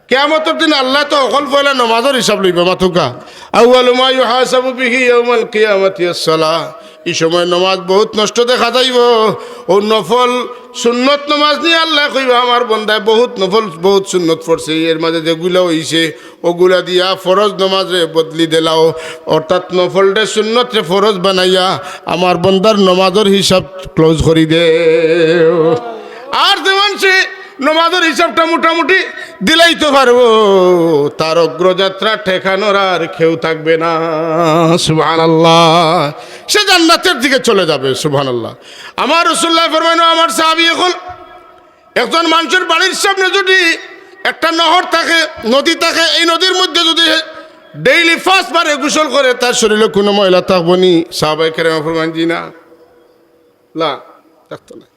কিয়ামতর দিন আল্লায় তো হকল পয়লা নমাজর হিসাব লইবা, মাতউক্কা। আউয়ালু মা ইউহাসাবু বিহি ইয়াউমাল কিয়ামাতি আস-সালাহ। ই সময় নমাজ বউত নষ্ট দেখা যাইবো। অউ নফল সুন্নত নমাজ নিয়া আল্লায় কইবা, "আমার বন্দায় বউত নফল, বউত সুন্নত পড়ছে, এর মাঝে যেগুলা অইছে, অগুলা দিয়া ফরজ নমাজরে বদলি দিলাও।" অর্থাৎ নফলরে সুন্নতরে ফরজ বানাইয়া আমার বন্দার নমাজর হিসাব close করি দেও। আর যে মানষে নমাজর হিসাবটা মোটামুটি দিলাইতো পারবো, তার অগ্রযাত্রা ঠেকানোর আর কেউ থাকবে না। সুবহানাল্লাহ। সে জান্নাতের দিকে চলে যাবে। সুবহানাল্লাহ। আমার রাসুলুল্লায় ফরমাইন, আমার সাহাবী অকল, একজন মানষর বাড়ির সামনে যুদি একটা নহর থাকে, নদী থাকে, এই নদীর মধ্যে যুদি ডেইলি পাঁচ বারে গোসল করে, তার শরীরো কুনু ময়লা থাকবো নি? সাহাবায়ে কেরামে ফরমাইন, জি না, লা, থাকতো নায়।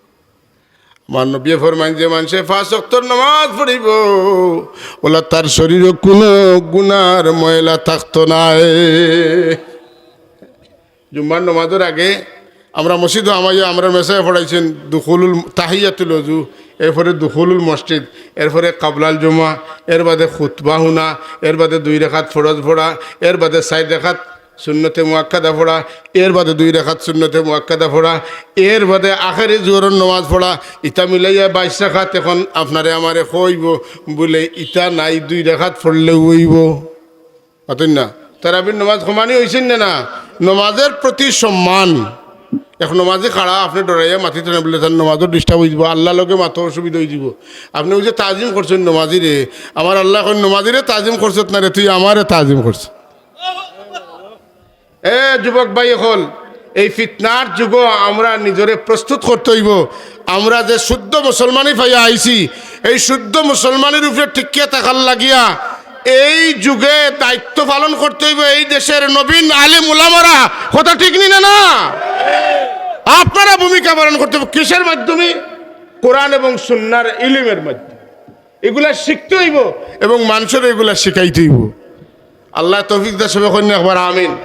আমার নবীয়ে ফরমাইন, যে মানষে পাঁচ ওয়াক্তর নমাজ পড়িবো, অলা তার শরীরো কুনু গুনার ময়লা থাকতো নায়। জুম্মার নমাজর আগে আমরা মসজিদো হামাইয়া আমরার মেসাবে পড়াইছইন দুখুলুল, তাহিয়াতুল ওযু, এরপরে দুখুলুল মসজিদ, এরপরে কাবলাল জুমা, এরবাদে খুতবা হুনা, এরবাদে দুই রাকাত ফরজ পড়া, এরবাদে চাইর রাকাত সুন্নতে মুআক্কাদা পড়া, এরবাদে দুই রাকাত সুন্নতে মুআক্কাদা পড়া, এরবাদে আখেরি জোহরর নমাজ পড়া, ইতা মিলাইয়া বাইশ রাকাত। এখন আপনারে আমারে কইবো বুলে, ইতা নাই, দুই রাকাত পড়লেউ অইবো। মাতইন না? তারাবির নমাজ কমানি অইছে নি না? নমাজর প্রতি সম্মান। এক নমাজি খাড়া, আপনে ডরাইয়া মাতিতা নায় বুলে তার নমাজও disturb অইযিবো, আল্লার লগে মাতো অসুবিধা অইযিবো। আপনে অউ যে তাজিম করছইন নমাজিরে, আমার আল্লায় কইন, নমাজিরে তাজিম করছত না রে, তুই আমারে তাজিম করছত। এ যুবক ভাই অকল, এই ফিতনার যুগো আমরা নিজরে প্রস্তুত করতে অইবো। আমরা যে শুদ্ধ মুসলমানি পাইয়া আইছি, এই শুদ্ধ মুসলমানির উপরে টিকিয়া থাকার লাগিয়া এই যুগে দায়িত্ব পালন করতে অইবো এই দেশের নবীন আলিম উলামারা। কথা ঠিক নি না? না, আপনারা ভূমিকা পালন করতে অইবো। কিসের মাধ্যমে? কোরআন এবং সুন্নাহর ইলিমের মাধ্যমে। এগুলা শিখতে অইবো এবং মানষরে এগুলা শিখাইতে অইবো। আল্লায় তৌফিক দেউক, সবে কইন একবার আমিন।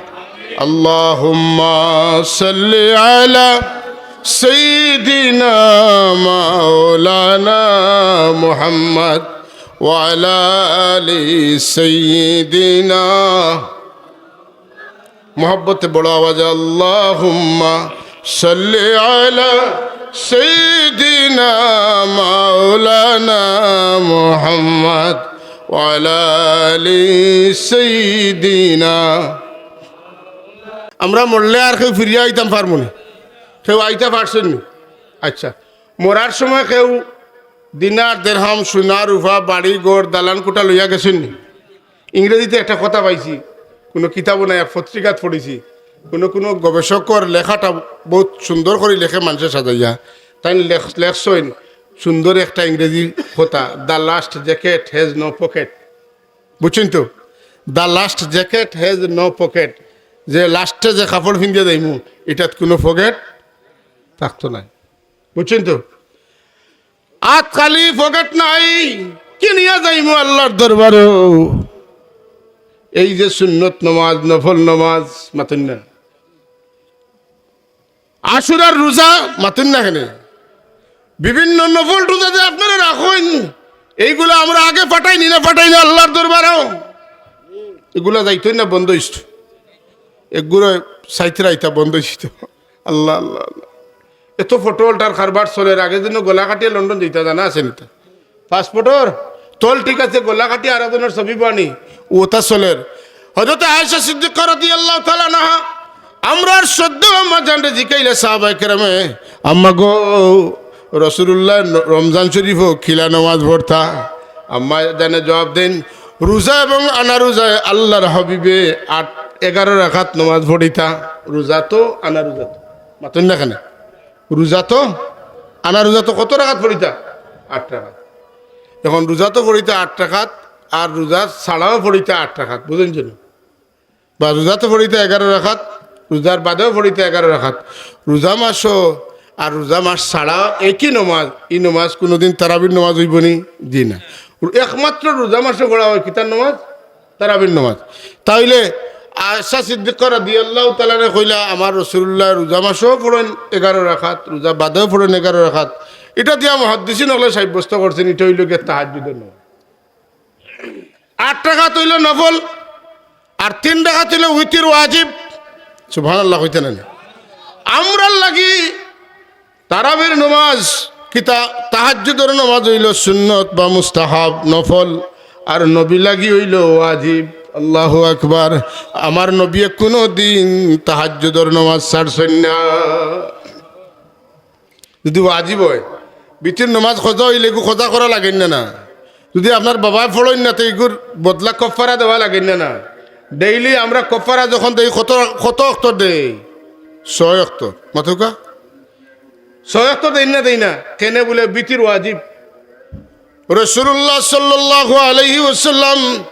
আল্লাহুম্মা সাল্লি আলা সাইয়্যিদিনা মাওলানা মুহাম্মদ ওয়া আলা আলি সাইয়্যিদিনা। মহব্বতে বড় আওয়াজে, আল্লাহুম্মা সাল্লি আলা সাইয়্যিদিনা মাওলানা মুহাম্মদ ওয়া আলা আলি সাইয়্যিদিনা। আমরা মরলে আর কেউ ফিরিয়া আইতাম পারমু নি? কেউ আইতা পারছইন নি? আচ্ছা, মরার সময় কেউ দিনার, দেরহাম, সোনা, রুপা, বাড়ি, ঘর, দালান, কোঠা লইয়া গেছইন নি? ইংরেজিতে একটা কথা পাইছি, কুনু কিতাবো নাই, এক পত্রিকাত পড়ছি, কুনু কুনু গবেষকর লেখাটা বউত সুন্দর করি লেখে মানষে সাজাইয়া। তাইন লেখ-, লেখছইন সুন্দর একটা ইংরেজি কথা, "The last jacket has no pocket।" বুঝছইন তো? "The last jacket has no pocket।" যে লাস্টে যে কাপড় ফিন্দিয়া যাইমু, ইটাত কুনু পকেট থাকতো নায়। বুঝছইন তো? আত খালি, পকেট নাই, কি নিয়া যাইমু আল্লার দরবারো? এই যে সুন্নত নমাজ, নফল নমাজ, মাতইন না, আশুরার রোজা, মাতইন না কেনে, বিভিন্ন নফল রোজা যে আপনারা রাখইন, এইগুলা আমরা আগে পাঠাইনি না, পাঠাইনি আল্লার দরবারো? এগুলা যাইতই না, বন্ধ অইছে। এগুলো সাইতরা ইতা বন্ধ অইছে তো। আল্লাহ, আল্লাহ, আল্লাহ। এত ফটো অল্টার কারবার চলের, আগে যেন গলা কাটিয়া লন্ডন যাইতা, জানা আছে নি তা? পাসপোর্টর তল ঠিক আছে, গলা কাটিয়া আর একজনের ছবি বানি, ওটা চলের। হযরত আয়েশা সিদ্দিকা রাদিয়াল্লাহু তাআলা আনহা, আমরার শ্রদ্ধেয় আম্মা জানরে জিকাইলা সাহাবায়ে কেরামে, "আম্মা গো, রাসূলুল্লাহ ন-, রমজান শরীফো কিলা নমাজ পড়তা?" আম্মা জানে জবাব দেন, "রোজা এবং আনা রোজায় আল্লার হাবিবে আট, এগারো রাকাত নমাজ পড়িতা।" রোজা তো, আনা রোজা তো। মাতইন না কেনে? রোজা তো, আনা রোজা তো কত রাকাত পড়িতা? আট রাকাত। এখন রোজা তো পড়িতা আট রাকাত, আর রোজা ছাড়াও পড়িতা আট রাকাত, বুঝছইন নি? বা রোজা তো পড়িতা এগারো রাকাত, রোজার বাদেও পড়িতা এগারো রাকাত। রোজা মাসো আর রোজা মাস ছাড়া একই নমাজ, ই নমাজ কুনুদিন তারাবির নমাজ অইবো নি? জি না। একমাত্র রোজা মাসো পড়া অয় কিতার নমাজ? তারাবির নমাজ। তাইলে আয়েশা সিদ্দিকা রাদিয়াল্লাহু তাআলা আনহা কইলা, "আমার রাসূলুল্লাহ রোজা মাসো পড়ইন এগারো রাকাত, রোজা বাদেও পড়ইন এগারো রাকাত।" ইটা দিয়া মুহাদ্দিসিন অকলে সাব্যস্ত করছইন, ইটা অইলো গিয়া তাহাজ্জুদের নমাজ। আট রাকাত অইলো নফল, আর তিন রাকাত অইলো উতির ওয়াজিব। সুবহানাল্লাহ কইতা নায় নি? আমরার লাগি তারাবির নমাজ কিতা, তাহাজ্জুদর নমাজ অইলো সুন্নত বা মুস্তাহাব, নফল, আর নবী লাগি অইলো ওয়াজিব। আল্লাহু আকবার। আমার নবীয়ে কুনুদিন তাহাজ্জুদর নমাজ ছাড়ছইন না। যদি ওয়াজিব অয়, বিতির নমাজ কজা অইলে ইগু কজা করা লাগের না, না? যুদি আপনার বাবায় পড়ইন না, তে ইগুর বদলা কফফারা দেওয়া লাগের না, না? ডেইলি আমরা কফফারা যখন দেই, কত, কত অক্ত দেই? ছয় অক্ত। মাতউক্কা? ছয় অক্ত দেই না, দেই না? কেনে বুলে বিতির ওয়াজিব। রাসূলুল্লাহ সাল্লাল্লাহু আলাইহি ওয়াসাল্লাম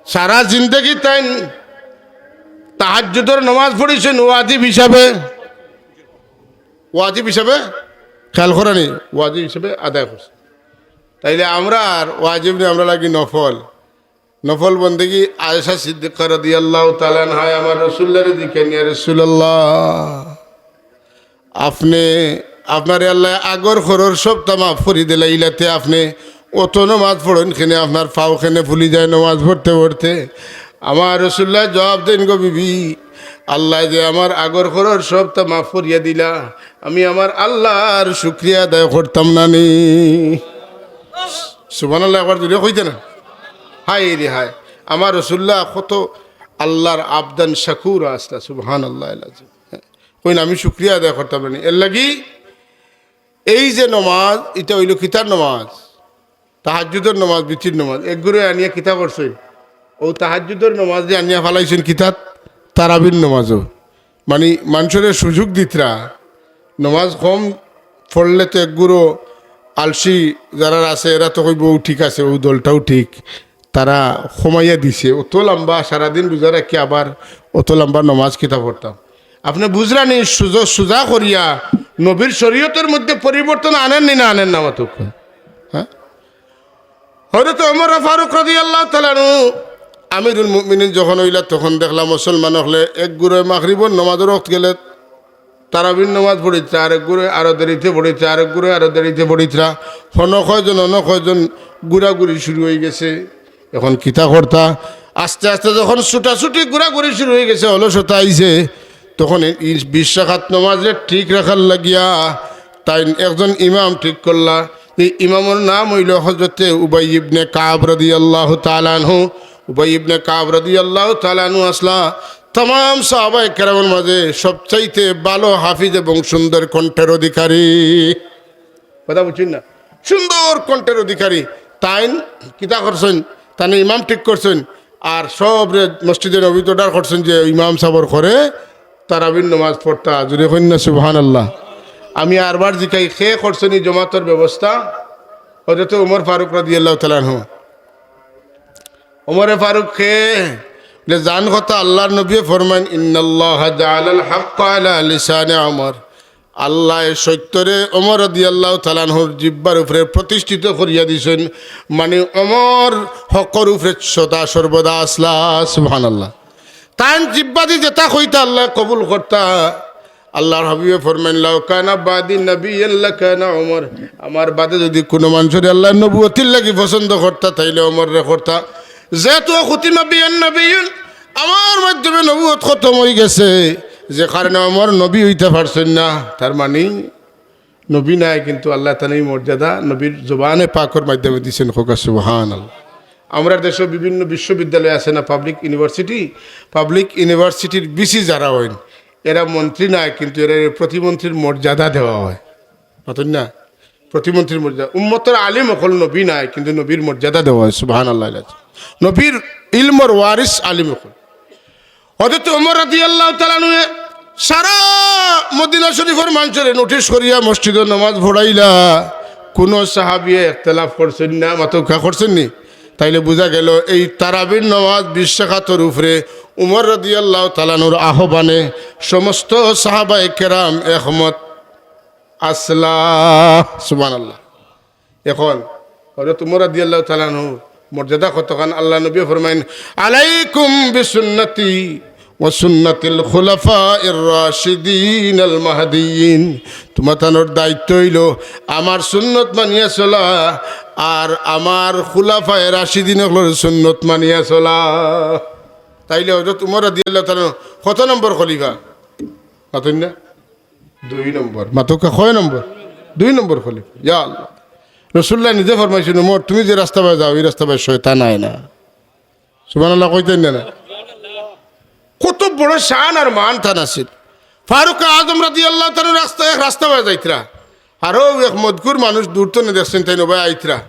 সারা জিন্দেগি তাইন তাহাজ্জুদর নমাজ পড়ছইন ওয়াজিব হিসাবে, ওয়াজিব হিসাবে, খেয়াল করইন নি, ওয়াজিব হিসাবে আদায় করছইন। তাইলে আমরার ওয়াজিব নি, আমরার লাগি নফল। নফল বন্দেগি। আয়েশা সিদ্দিকা রাদিয়াল্লাহু তাআলা আনহায় আমার রাসূলুল্লাহরে জিকাইন, "ইয়া রাসূলুল্লাহ, আপনে, আপনারে আল্লায় আগর করর সবতা মাফ করি দিলা, ইলাতে আপনে অত নমাজ পড়ইন কেনে, আপনার পাও কেনে ফুলি যায় নমাজ পড়তে পড়তে?" আমার রাসূলুল্লায় জবাব দেইন, "গো বিবি, আল্লায় যে আমার আগর করর সবতা মাফ করিয়া দিলা, আমি আমার আল্লার শুকরিয়া আদায় করতাম না নি?" সুবহানাল্লাহ, একবার জুরে কইতা না? হায় রে হায়, আমার রাসূলুল্লাহ কত আল্লার আবদান শাকুর আছলা, সুবহানাল্লাহ। কইন, "আমি শুকরিয়া আদায় করতাম না নি?" এরলাগি এই যে নমাজ, ইটা অইলো কিতার নমাজ? তাহাজ্জুদর নমাজ, বিতির নমাজ। একগুরে আনিয়া কিতা করছইন? অউ তাহাজ্জুদর নমাজরে আনিয়া ফালাইছইন কিতাত? তারাবির নমাজো। মানি, মানষরে সুযোগ দিতরা, নমাজ কম পড়লে তো একগুরো আলসি যারার আছে, এরা তো কইবো, "অউ ঠিক আছে, অউ দলটাও ঠিক।" তারা কমাইয়া দিছে। অত লাম্বা, সারাদিন রোজা রাখি আবার অত লাম্বা নমাজ কিতা পড়তাম? আপনে বুঝরা নি, সুজা, সুজা করিয়া নবীর শরীয়তর মধ্যে পরিবর্তন আনইন নি না আনইন না? মাতউক্কা। হ্যাঁ? হযরত ওমর ফারুক রাদিয়াল্লাহু তাআলা আনহু আমিরুল মুমিনিন যখন অইলা, তখন দেখলা মুসলমান অকলে একগুরে মাগরিবর নমাজর ওয়াক্ত গেলে তারাবির নমাজ পড়িতরা, আরেকগুরে আরো দেরিতে পড়িতরা, আরেকগুরে আরো দেরিতে পড়িতরা। হনো কয়জন, হনো কয়জন, ঘুরাঘুরি শুরু অইগেছে। এখন কিতা করতা? আস্তে আস্তে যখন ছুটাছুটি, ঘুরাঘুরি শুরু অইগেছে, অলসতা আইছে, তখন এই বিশ রাকাত নমাজরে ঠিক রাখার লাগিয়া তাইন একজন ইমাম ঠিক করলা। এই ইমামর নাম অইলো হযরতে উবাই ইবনে কাব রাদিয়াল্লাহু তাআলা আনহু। উবাই ইবনে কাব রাদিয়াল্লাহু তাআলা আনহু আছলা তামাম সাহাবায়ে কেরামর মাঝে সবচাইতে ভালো হাফিজ এবং সুন্দর কণ্ঠের অধিকারী। কথা বুঝছইন না? সুন্দর কণ্ঠের অধিকারী। তাইন কিতা করছইন? তাইন ইমাম ঠিক করছইন। আর সবরে মসজিদে নবীত order করছইন যে ইমাম সাবর ঘরে তারাবির নমাজ পড়তা। জুরে কইন না সুবহানাল্লাহ। আমি আরবার জিকাই, কে করছইন ই জমাতর ব্যবস্থা? হযরত ওমর ফারুক রাদিয়াল্লাহু তাআলা আনহু। ওমরে ফারুক কে? যে জান কথা, আল্লার নবীয়ে ফরমাইন, "ইন্নাল্লাহা জাআলাল হাক্কা আলা লিসানি ওমর।" আল্লায় সত্যরে ওমর রাদিয়াল্লাহু তাআলা আনহুর জিব্বার উপরে প্রতিষ্ঠিত করিয়া দিছইন। মানি ওমর হকর উপরে সদা সর্বদা আছলা। সুবহানাল্লাহ। তাইন জিব্বাদি যেতা কইতা আল্লায় কবুল করতা। আল্লার হাবিবে ফরমাইন, "লাউ কানা বাদি নাবিয়্যান লাকানা ওমর।" আমার বাদে যুদি কুনু মানষরে আল্লায় নবুয়তির লাগি পছন্দ করতা, তাইলে ওমররে করতা। যেহেতু খুতিমা বিয়ান নাবিয়্যুন, আমার মাধ্যমে নবুয়ত খতম অইগেছে, যে কারণে ওমর নবী অইতা পারছইন না। তার মানি নবী নায়, কিন্তু আল্লায় তানে ই মর্যাদা নবীর জবানে পাকর মাধ্যমে দিছইন। কউক্কা সুবহানাল্লাহ। আমরার দেশো বিভিন্ন বিশ্ববিদ্যালয় আছে না, public university, public universityর ভিসি যারা অইন, এরা মন্ত্রী নায়, কিন্তু এরারে প্রতিমন্ত্রীর মর্যাদা দেওয়া অয়। মাতইন না? প্রতিমন্ত্রীর মর্যাদা। উম্মতর আলিম অকল নবী নায়, কিন্তু নবীর মর্যাদা দেওয়া অয়। সুবহানাল্লাহ। নবীর ইলমর ওয়ারিস আলিম অকল। হযরত ওমর রাদিয়াল্লাহু তাআলা আনহুয়ে সারা মদিনা শরীফর মানষরে notice করিয়া মসজিদো নমাজ পড়াইলা। কুনু সাহাবিয়ে ইখতিলাফ করছইন না, মাতউক্কা, করছইন নি? তাইলে বুঝা গেল এই তারাবির নমাজ বিশ রাকাতর উপরে ওমর রাদিয়াল্লাহু তাআলা আনহুর আহ্বানে সমস্ত সাহাবায়ে কেরাম একমত আছলা। সুবহানাল্লাহ। এখন হযরত ওমর রাদিয়াল্লাহু তাআলা আনহুর মর্যাদা কতখান, আল্লার নবীয়ে ফরমাইন, "আলাইকুম বিসুন্নতি ওয়া সুন্নাতিল খুলাফাইর রাশিদিনাল মাহদিয়িন।" তুমাতানর দায়িত্ব অইলো আমার সুন্নত মানিয়া চলা আর আমার খুলাফায়ে রাশিদিন অকলর সুন্নত মানিয়া চলা। তাইলে হযরত ওমর রাদিয়াল্লাহু তাআলা আনহু কত নম্বর খলিফা? মাতইন না? দুই নম্বর। মাতউক্কা, কয় নম্বর? দুই নম্বর খলিফা। ইয়া আল্লাহ। রাসূলুল্লায় নিজে ফরমাইছইন, "ওমর, তুমি যে রাস্তাবায় যাও, ই রাস্তাবায় শয়তান আয় না।" সুবহানাল্লাহ কইতা না, না? কত বড় শান আর মান তান আছিল। ফারুক আজম রাদিয়াল্লাহু তাআলা আনহু রাস্তায়, এক রাস্তাবায় যাইতরা। আরো এক মদখুর মানুষ দূর তনে দেখছইন, তাইন অবায় আইতরা,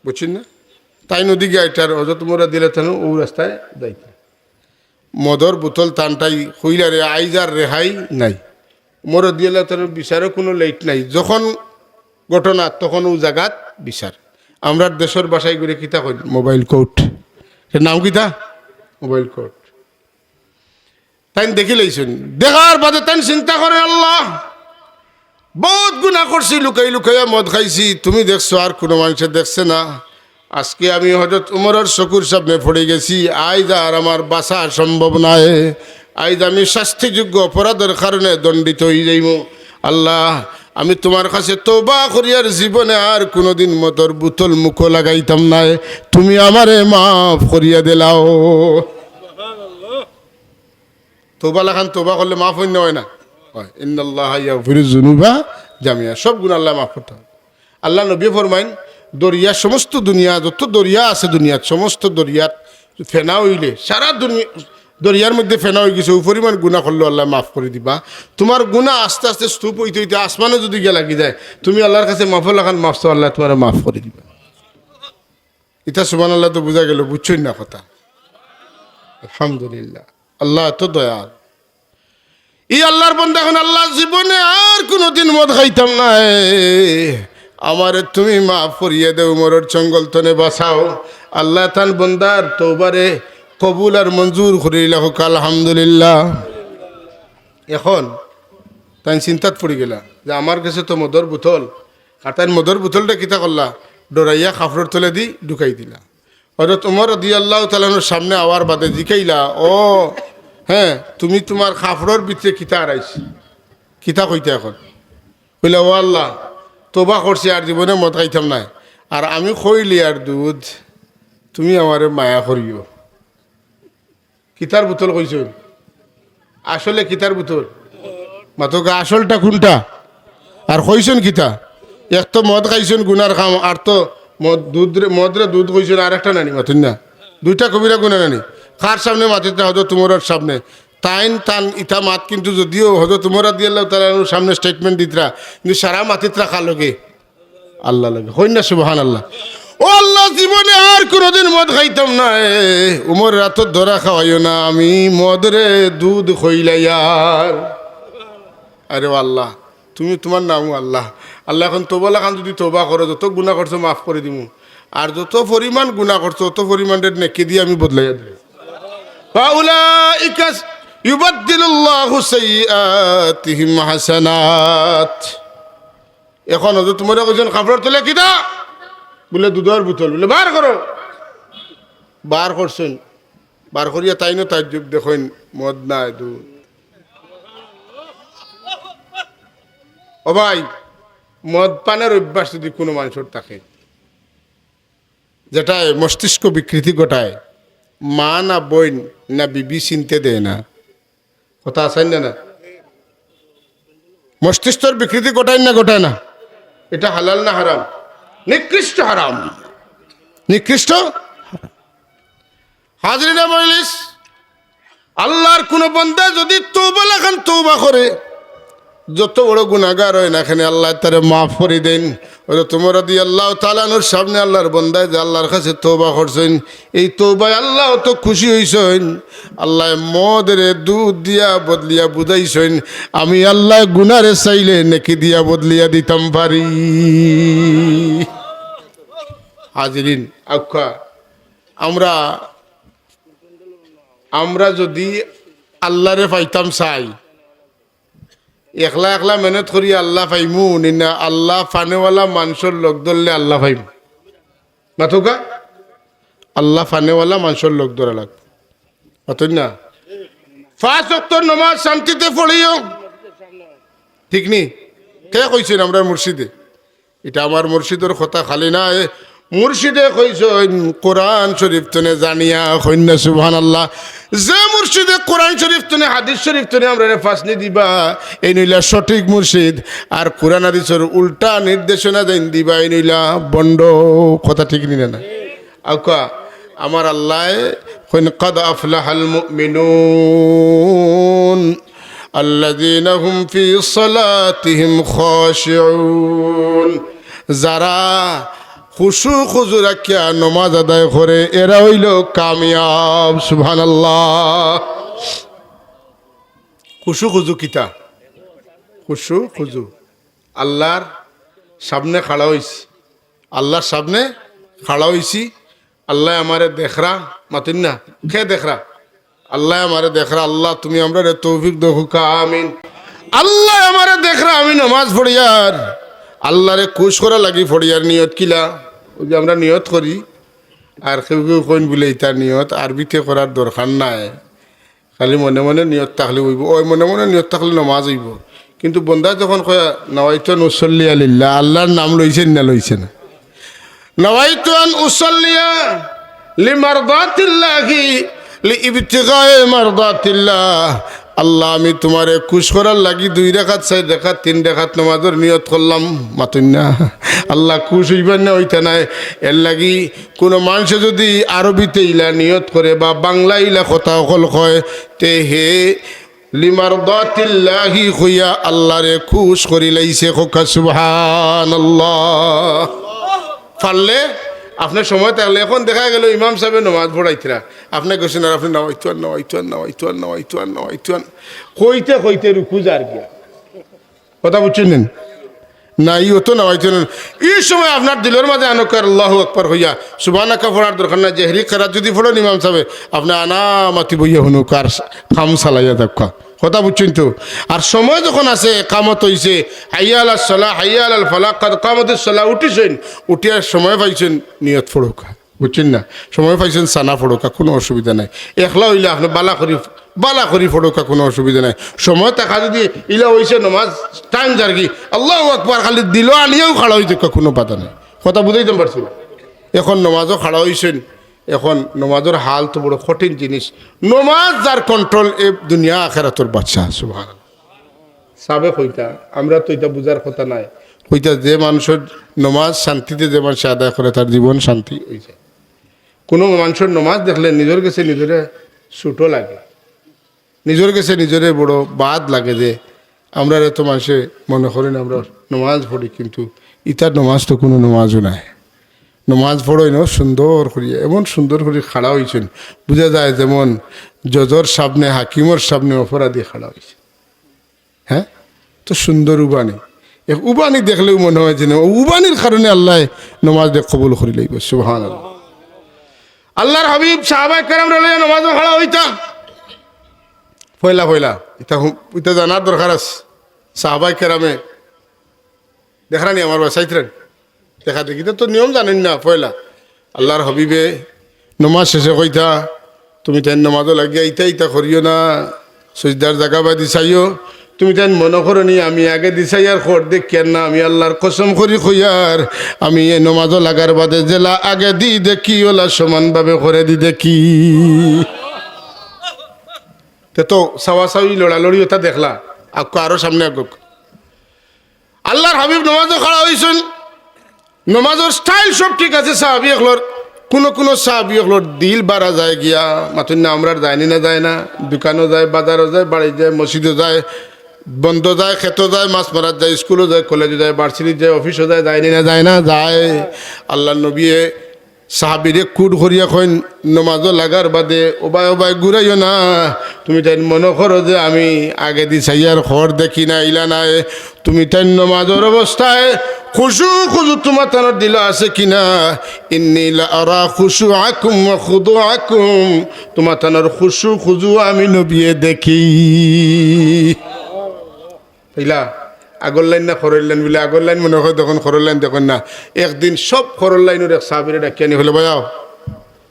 বুঝছইন না? তাইন অদিকে আইতরা, হযরত উমর রাদিয়াল্লাহু তাআলা আনহু অউ রাস্তায় যাইতরা। মদর বোতল তানটাই কইলা রে, আইজ আর রেহাই নাই। উমর রাদিয়াল্লাহু তাআলা আনহুর বিচারো কুনু late নাই, যখন ঘটনা তখন অউ জাগাত বিচার। আমরার দেশর ভাষায় ইগুরে কিতা কইন? Mobile court। এর নাম কিতা? Mobile court। তাইন দেখিলাইছইন, দেখার বাদে তাইন চিন্তা করইন, আল্লাহ, বউত গুনা করছি, লুকাই লুকাইয়া মদ খাইছি, তুমি দেখছো আর কুনু মানষে দেখছে না। আজকে আমি হযরত উমরর চকুর সামনে পড়ি গেছি, আইজ আর আমার বাঁচা সম্ভব নায়। আইজ আমি শাস্তিযোগ্য অপরাধর কারণে দণ্ডিত অইযাইমু। আল্লাহ, আমি তুমার কাছে তওবা করিয়ার জীবনে আর কুনুদিন মদর বোতল মুখো লাগাইতাম নায়, তুমি আমারে মাফ করিয়া দিলাও। তওবা লাখান তওবা করলে মাফ অইন না অয় না? অয়। ইন্নাল্লাহা ইয়াগফিরুজ যুনুবা জামিয়া, সব গুনা আল্লায় মাফ করতা। আল্লার নবীয়ে ফরমাইন, দরিয়া, সমস্ত দুনিয়া, যত দরিয়া আছে দুনিয়াত, সমস্ত দরিয়াত ফেনা অইলে, সারা দুনিয়া দরিয়ার মধ্যে ফেনা অইগেছে, অউ পরিমাণ গুনা করলেও আল্লায় মাফ করি দিবা। তুমার গুনা আস্তে আস্তে স্তূপ অইতে অইতে আসমানো যুদি গিয়া লাগি যায়, তুমি আল্লার কাছে মাফর লাখান মাফ চাও, আল্লায় তুমারে মাফ করি দিবা। ইতা সুবহানাল্লাহ তো বুঝা গেল, বুঝছইন না কথা? আলহামদুলিল্লাহ, আল্লাহ এত দয়াল। ই আল্লার বন্দা কইন, আল্লাহ, জীবনে আর কুনুদিন মদ খাইতাম নায়, আমারে তুমি মাফ করিয়া দেও, উমরর চঙ্গল তনে বাঁচাও। আল্লায় তান বন্দার তওবারে কবুল আর মঞ্জুর করিলা, কউক্কা আলহামদুলিল্লাহ। এখন তাইন চিন্তাত পড়ি গেলা যে আমার গেছে তো মদর বোতল, আর তাইন মদর বোতলটা কিতা করলা? ডরাইয়া কাপড়র তলেদি ঢুকাই দিলা। হযরত উমর রাদিয়াল্লাহু তাআলা আনহুর সামনে আওয়ার বাদে জিকাইলা, "ও, হে, তুমি তুমার কাপড়র ভিতরে কিতা হারাইছ? কিতা কইতা এখন?" কইলা, "ও আল্লাহ, তওবা করছি, আর জীবনে মদ খাইতাম নায়, আর আমি কইলিয়ার দুধ, তুমি আমারে মায়া করিও।" কিতার বোতল কইছইন? আসলে কিতার বোতল? মাতউক্কা, আসলটা কুনটা? আর কইছইন কিতা? এক তো মদ খাইছইন গুনার কাম, আর তো মদ, দুধরে, মদরে দুধ কইছইন, আর একটা নানি, মাতইন না? দুইটা কবিরা গুনা নানি? কার সামনে মাতিতরা? হযরত উমরর সামনে। তাইন তান ইতা মাত, কিন্তু যদিও হযরত উমর রাদিয়াল্লাহু তাআলা আনহুর সামনে statement দিতরা, কিন্তু সারা মাতিতরা কার লগে? আল্লার লগে। কইন না সুবহানাল্লাহ। ও আল্লাহ, জীবনে আর কুনুদিন মদ খাইতাম নায়। উমররে তো ধরা খাওয়াইও না, আমি মদরে দুধ কইলাইয়ার। আরে ও আল্লাহ, তুমি তুমার নামও আল্লাহ। আল্লাহ, এখন তওবা লাখান যুদি তওবা করো, যত গুনা করছো মাফ করি দিমু, আর যত পরিমাণ গুনা করছো অত পরিমাণরে নেকি দিয়া আমি বদলাইয়া দিমু। ফাউলাইকা ইউবাদদিলুল্লাহু সাইয়্যিআতিহিম হাসানাত। এখন হযরত উমরে কইছইন, "কাপড়র তলে কিতা?" বুলে, "দুধর বোতল।" বুলে, "বার করো।" বার করছইন। বার করিয়া তাইনও তাজ্জুব দেখইন, মদ নায়, দুধ। ও ভাই, মদ পানর অভ্যাস যুদি কুনু মানষর থাকে, যেটায় মস্তিষ্ক বিকৃতি ঘটায়, মা না বইন না বিবি চিনতে দেয় না, কথা আছে না? না, মস্তিষ্কর বিকৃতি ঘটায় না, ঘটায় না? এটা হালাল না হারাম? নিকৃষ্ট হারাম, নিকৃষ্ট হারাম। হাজিরিনে মজলিস, আল্লার কুনু বন্দা যুদি তওবা লাখান তওবা করে, যত বড় গুনাগার অয় না কেনে, আল্লায় তারে মাফ করি দেইন। হযরত উমর রাদিয়াল্লাহু তাআলা আনহুর সামনে আল্লার বন্দায় যে আল্লার কাছে তওবা করছইন, এই তওবায় আল্লাহ অত খুশি অইছইন, আল্লায় মদরে দুধ দিয়া বদলিয়া বুঝাইছইন, আমি আল্লায় গুনারে চাইলে নেকি দিয়া বদলিয়া দিতাম পারি। হাজিরিন, আউক্কা, আমরা, আমরা যুদি আল্লারে পাইতাম চাই, একলা একলা মেহনত করি আল্লা পাইমু নি না? আল্লা পানেওয়ালা মানষর লগ ধরলে আল্লা পাইমু। মাতউক্কা? আল্লা পানেওয়ালা মানষর লগ ধরা লাগবো। মাতইন না? পাঁচ ওয়াক্তর নমাজ শান্তিতে পড়িও। ঠিক নি? কে কইছইন? আমরার মুর্শিদে। ইটা আমার মুর্শিদর কথা খালি নায়। মুর্শিদে কইছইন কোরআন শরীফ তনে জানিয়া, কইন না সুবহানাল্লাহ। যে মুর্শিদে কোরআন শরীফ তনে, হাদিস শরীফ তনে আমরারে ফাসনি দিবা, এইন অইলা সঠিক মুর্শিদ। আর কোরআন হাদিসর উল্টা নির্দেশনা যেইন দিবা, এইন অইলা ভন্ড। কথা ঠিক নি না? না? আউক্কা, আমার আল্লায় কইন, "কদ আফলাহাল মুমিনুন।" الذين هم في صلاتهم خاشعون। যারা খুশু খুজু রাখিয়া নমাজ আদায় করে, এরা অইলো কামিয়াব। সুবহানাল্লাহ। খুশু খুজু কিতা? খুশু খুজু। আল্লার সামনে খাড়া অইছি, আল্লার সামনে খাড়া অইছি। আল্লায় আমারে দেখরা, মাতইন না, কে দেখরা? আল্লায় আমারে দেখরা। আল্লাহ, তুমি আমরারে তৌফিক দেও, কউক্কা আমিন। আল্লায় আমারে দেখরা, আমি নমাজ পড়িয়ার, আল্লারে খুশ করার লাগি পড়িয়ার। নিয়ত কিলা? অউ যে আমরা নিয়ত করি, আর কেউ কেউ কইন বুলে, ইতা নিয়ত আরবিতে করার দরকার নাই, খালি মনে মনে নিয়ত থাকলে অইবো। অউ মনে মনে নিয়ত থাকলে নমাজ অইবো। কিন্তু বন্দায় যখন কয়, "নাওয়াইতু আন উসাল্লিয়া লিল্লাহ", আল্লার নাম লইছে না, লইছে না? "নাওয়াইতু আন উসাল্লিয়া লিমারদাতিল্লাহি, লিইবতিগায়ে মারদাতিল্লাহ।" আল্লাহ, আমি তুমারে খুশ করার লাগি দুই রাকাত, চাইর রাকাত, তিন রাকাত নমাজর নিয়ত করলাম। মাতইন না, আল্লাহ খুশ অইবা না, অইতা নায়। এরলাগি কুনু মানষে যুদি আরবিতে ইলা নিয়ত করে বা বাংলা ইলা কথা অকল কয়, তে হে লিমারদাতিল্লাহি কইয়া আল্লারে খুশ করিলাইছে। কউক্কা সুবহানাল্লাহ। পারলে আপনে সময় থাকলে, অখন দেখা গেলো ইমাম সাবে নমাজ পড়াইতরা, আপনে গেছইন আর আপনে নাওয়াইতু আন, নাওয়াইতু আন, নাওয়াইতু আন, নাওয়াইতু আন, নাওয়াইতু আন কইতে কইতে রুকু যার গিয়া। কথা বুঝছইন নি? না, ই অত নাওয়াইতু আন। ই সময় আপনার দিলর মাঝে আনউক্কা আল্লাহু আকবার কইয়া, সুবহানাকা পড়ার দরকার নাই, জেহরি কেরাত যুদি পড়ইন ইমাম সাবে, আপনে আনা মাতি বইয়া হুনউক্কা আর কাম চালাইয়া যাউক্কা। কথা বুঝছইন তো? আর সময় যখন আছে, একামত অইছে, হাইয়া আলাস সালাহ, হাইয়া আলাল ফালাহ, কাদ কামাতিস সালাহ, উঠিছইন, উঠিয়া সময় পাইছইন, নিয়ত পড়উক্কা। বুঝছইন না? সময় পাইছইন, সানা পড়উক্কা, কুনু অসুবিধা নাই। একলা অইলে আপনে বালা করি, বালা করি পড়উক্কা, কুনু অসুবিধা নাই। সময় থাকা যুদি ইলা অইছে, নমাজ টাইম যারগি, আল্লাহু আকবার খালি দিলো আনিয়াউ খাড়া অইযাউক্কা, কুনু বাধা নাই। কথা বুঝাইতাম পারছি না? অখন নমাজও খাড়া অইছইন, অখন নমাজর হাল তো বড় কঠিন জিনিস। নমাজ যার কন্ট্রোল, এ দুনিয়া আখেরাতর বাদশা। সুবহানাল্লাহ। সাবে কইতা, আমরা তো ইতা বুঝার কথা নায়। কইতা যে মানষর নমাজ শান্তিতে যে মানষে আদায় করে, তার জীবন শান্তি অইযায়। কুনু মানষর নমাজ দেখলে নিজর গেছে নিজরে ছুটো লাগে, নিজর গেছে নিজরে বড় বাদ লাগে যে আমরারে তো মানষে মনে করইন আমরা নমাজ পড়ি, কিন্তু ইতার নমাজ তো কুনু নমাজও নায়। নমাজ পড়ইন সুন্দর করি, এমন সুন্দর করি খাড়া অইছইন, বুঝা যায় যেমন জজর সামনে, হাকিমর সামনে অপরাধী খাড়া অইছে। হ্যাঁ, তো সুন্দর উবানি। এক উবানি দেখলেউ মনে অয় যেন অউ উবানির কারণে আল্লায় নমাজরে কবুল করিলাইবো। সুবহানাল্লাহ। আল্লার হাবিব সাহাবায়ে কেরামরে লইয়া নমাজো খাড়া অইতা। পয়লা পয়লা ইতা হু-, ইতা জানার দরকার আছে। সাহাবায়ে কেরামে দেখরা নি আমার বায় চাইতরা নি? দেখা দেখি তো, তো নিয়ম জানইন না। পয়লা আল্লার হাবিবে নমাজ শেষে কইতা, "তুমিতাইন নমাজো লাগিয়া ইতা ইতা করিও না, সিজদার জাগা বায়দি চাইও। তুমিতাইন মনো করো নি আমি আগেদি চাইয়ার খর দেখিয়ার না, আমি আল্লার কসম করি কইয়ার, আমি এ নমাজো লাগার বাদে যেলা আগেদি দেখি অউলা সমানভাবে খরেদি দেখি।" তে তো চাওয়াচাওয়ি লড়ালড়ি অতা দেখলা, আউক্কা আরো সামনে আগুক। আল্লার হাবিব নমাজো খাড়া অইছইন, নমাজর স্টাইল সব ঠিক আছে সাহাবি অকলর। কুনু কুনু সাহাবি অকলর দিল বারা যায় গিয়া, মাতইন না, আমরার যায়নি না যায় না, দোকানো যায়, বাজারো যায়, বাড়িত যায়, মসজিদো যায়, বন্দো যায়, খেতো যায়, মাছ মারাত যায়, স্কুলো যায়, কলেজো যায়, ভার্সিটিত যায়, অফিসো যায়, যায়নি না যায় না, যায়। আল্লার নবিয়ে সাহাবিরে কুট করিয়া কইন, নমাজো লাগার বাদে ওবায় ওবায় ঘুরাইও না। তুমিতাইন মনো করো যে আমি আগেদি চাইয়ার খর দেখি না, ইলা নায়। তুমিতাইন নমাজর অবস্থায় খুশু খুজু তুমাতানর দিলো আছে কিনা? ইন্নী লা আরা খুশুআকুম ওয়া খুদুআকুম। তুমাতানর খুশু খুজু আমি নবিয়ে দেখি। ইলা আগর লাইন না খরর লাইন বুলে, আগর লাইন মনো অয় দেখইন, খরর লাইন দেখইন না। একদিন সব খরর লাইনর এক সাহাবিরে ডাকিয়া আনি কইলো, "ভাই আও,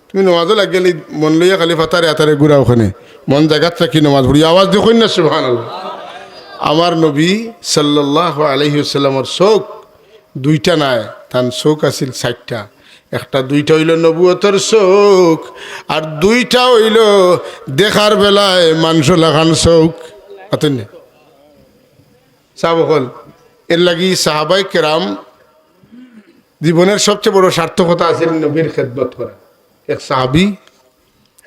তুমি নমাজো লাগিয়া গেলে মন লইয়া খালি ফাতারে আতারে ঘুরাও কেনে, মন জাগাত রাখি নমাজ পড়ি।" আওয়াজ দি কইন না সুবহানাল্লাহ। আমার নবী সাল্লাল্লাহু আলাইহি ওয়াসাল্লামর চউখ দুইটা নায়, তান চউখ আছিল চাইরটা। একটা দুইটা অইলো নবুয়তর চউখ, আর দুইটা অইলো দেখার বেলায় মানষর লাখান চউখ। মাতইন না? সাহাবা অকল, এরলাগি সাহাবায়ে কেরাম জীবনর সবচেয়ে বড় সার্থকতা আছিল নবীর খেদমত করা। এক সাহাবি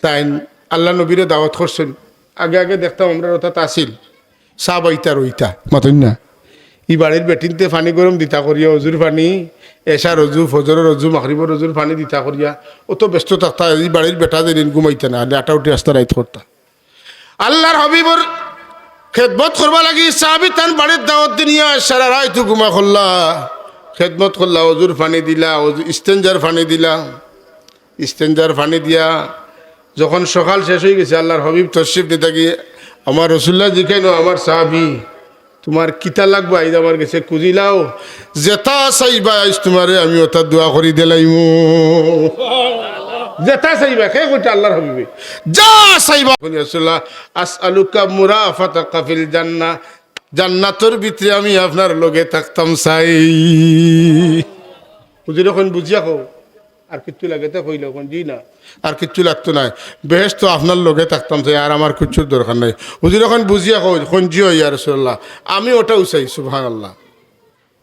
তাইন আল্লার নবীরে দাওয়াত করছইন। আগে আগে দেখতাম আমরার অতাত আছিল, সাহাবা ইতার ওইতা, মাতইন না। ই বাড়ির বেটিন্তে পানি গরম দিতা করিয়া, অজুর পানি, এশার অজু, ফজরর অজু, মাগরিবর অজুর পানি দিতা করিয়া, অত ব্যস্ত থাকতা, ই বাড়ির বেটা যেদিন ঘুমাইতা না, আলে আটাউটি আস্তা রাইত করতা। আল্লাহর হাবিবর খেদমত করবার লাগি সাহাবি তান বাড়িত দাওয়াত দিনিয়া সারা রাইত ঘুমা করলা, খেদমত করলা, অজুর পানি দিলা, অজু, ইস্তেঞ্জার পানি দিলা। ইস্তেঞ্জার পানি দিয়া যখন সকাল শেষ অইগেছে, আল্লাহর হাবিব তশরিফ নিতা গিয়া আমার রসুল্লাহ জিকাইন, "ও আমার সাহাবি, তুমার কিতা লাগবো? আইজ আমার গেছে খুজিলাও, যেতা চাইবায় আইজ তুমারে আমি অতা দোয়া করি দিলাইমু।" যেতা চাইবায়, কে কইতা আল্লাহর হাবিবে, "যা চাইবায়।" কইন, "ইয়া রাসুলুল্লাহ, আসআলুকা মুরাফাতাকা ফিল জান্নাহ, জান্নাতর ভিতরে আমি আপনার লগে থাকতাম চাই।" হুজুরে কইন, "বুঝিয়া কও।" আর কিচ্ছু লাগে? তে কইলা, কইন, "জি না, আর কিচ্ছু লাগতো নায়, বেহেশতো আপনার লগে থাকতাম চাই, আর আমার কিচ্ছুর দরকার নাই।" হুজুরে কইন, "বুঝিয়া কও।" কইন, "জি অয় ইয়া রাসুলুল্লাহ, আমি অটাউ চাই।" সুবহানাল্লাহ।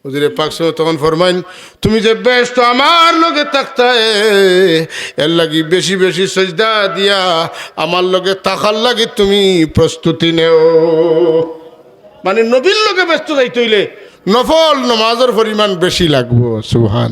হুজুরে পাক সাল্লাল্লাহু আলাইহি ওয়াসাল্লাম তখন ফরমাইন, "তুমি যে বেহেশতো আমার লগে থাকতায়, এর লাগি বেশি বেশি সজদা দিয়া আমার লগে থাকার লাগি তুমি প্রস্তুতি নেও।" মানে নবীর লগে বেহেশতো যাইতে অইলে নফল নমাজর পরিমাণ বেশি লাগবো। সুবহান।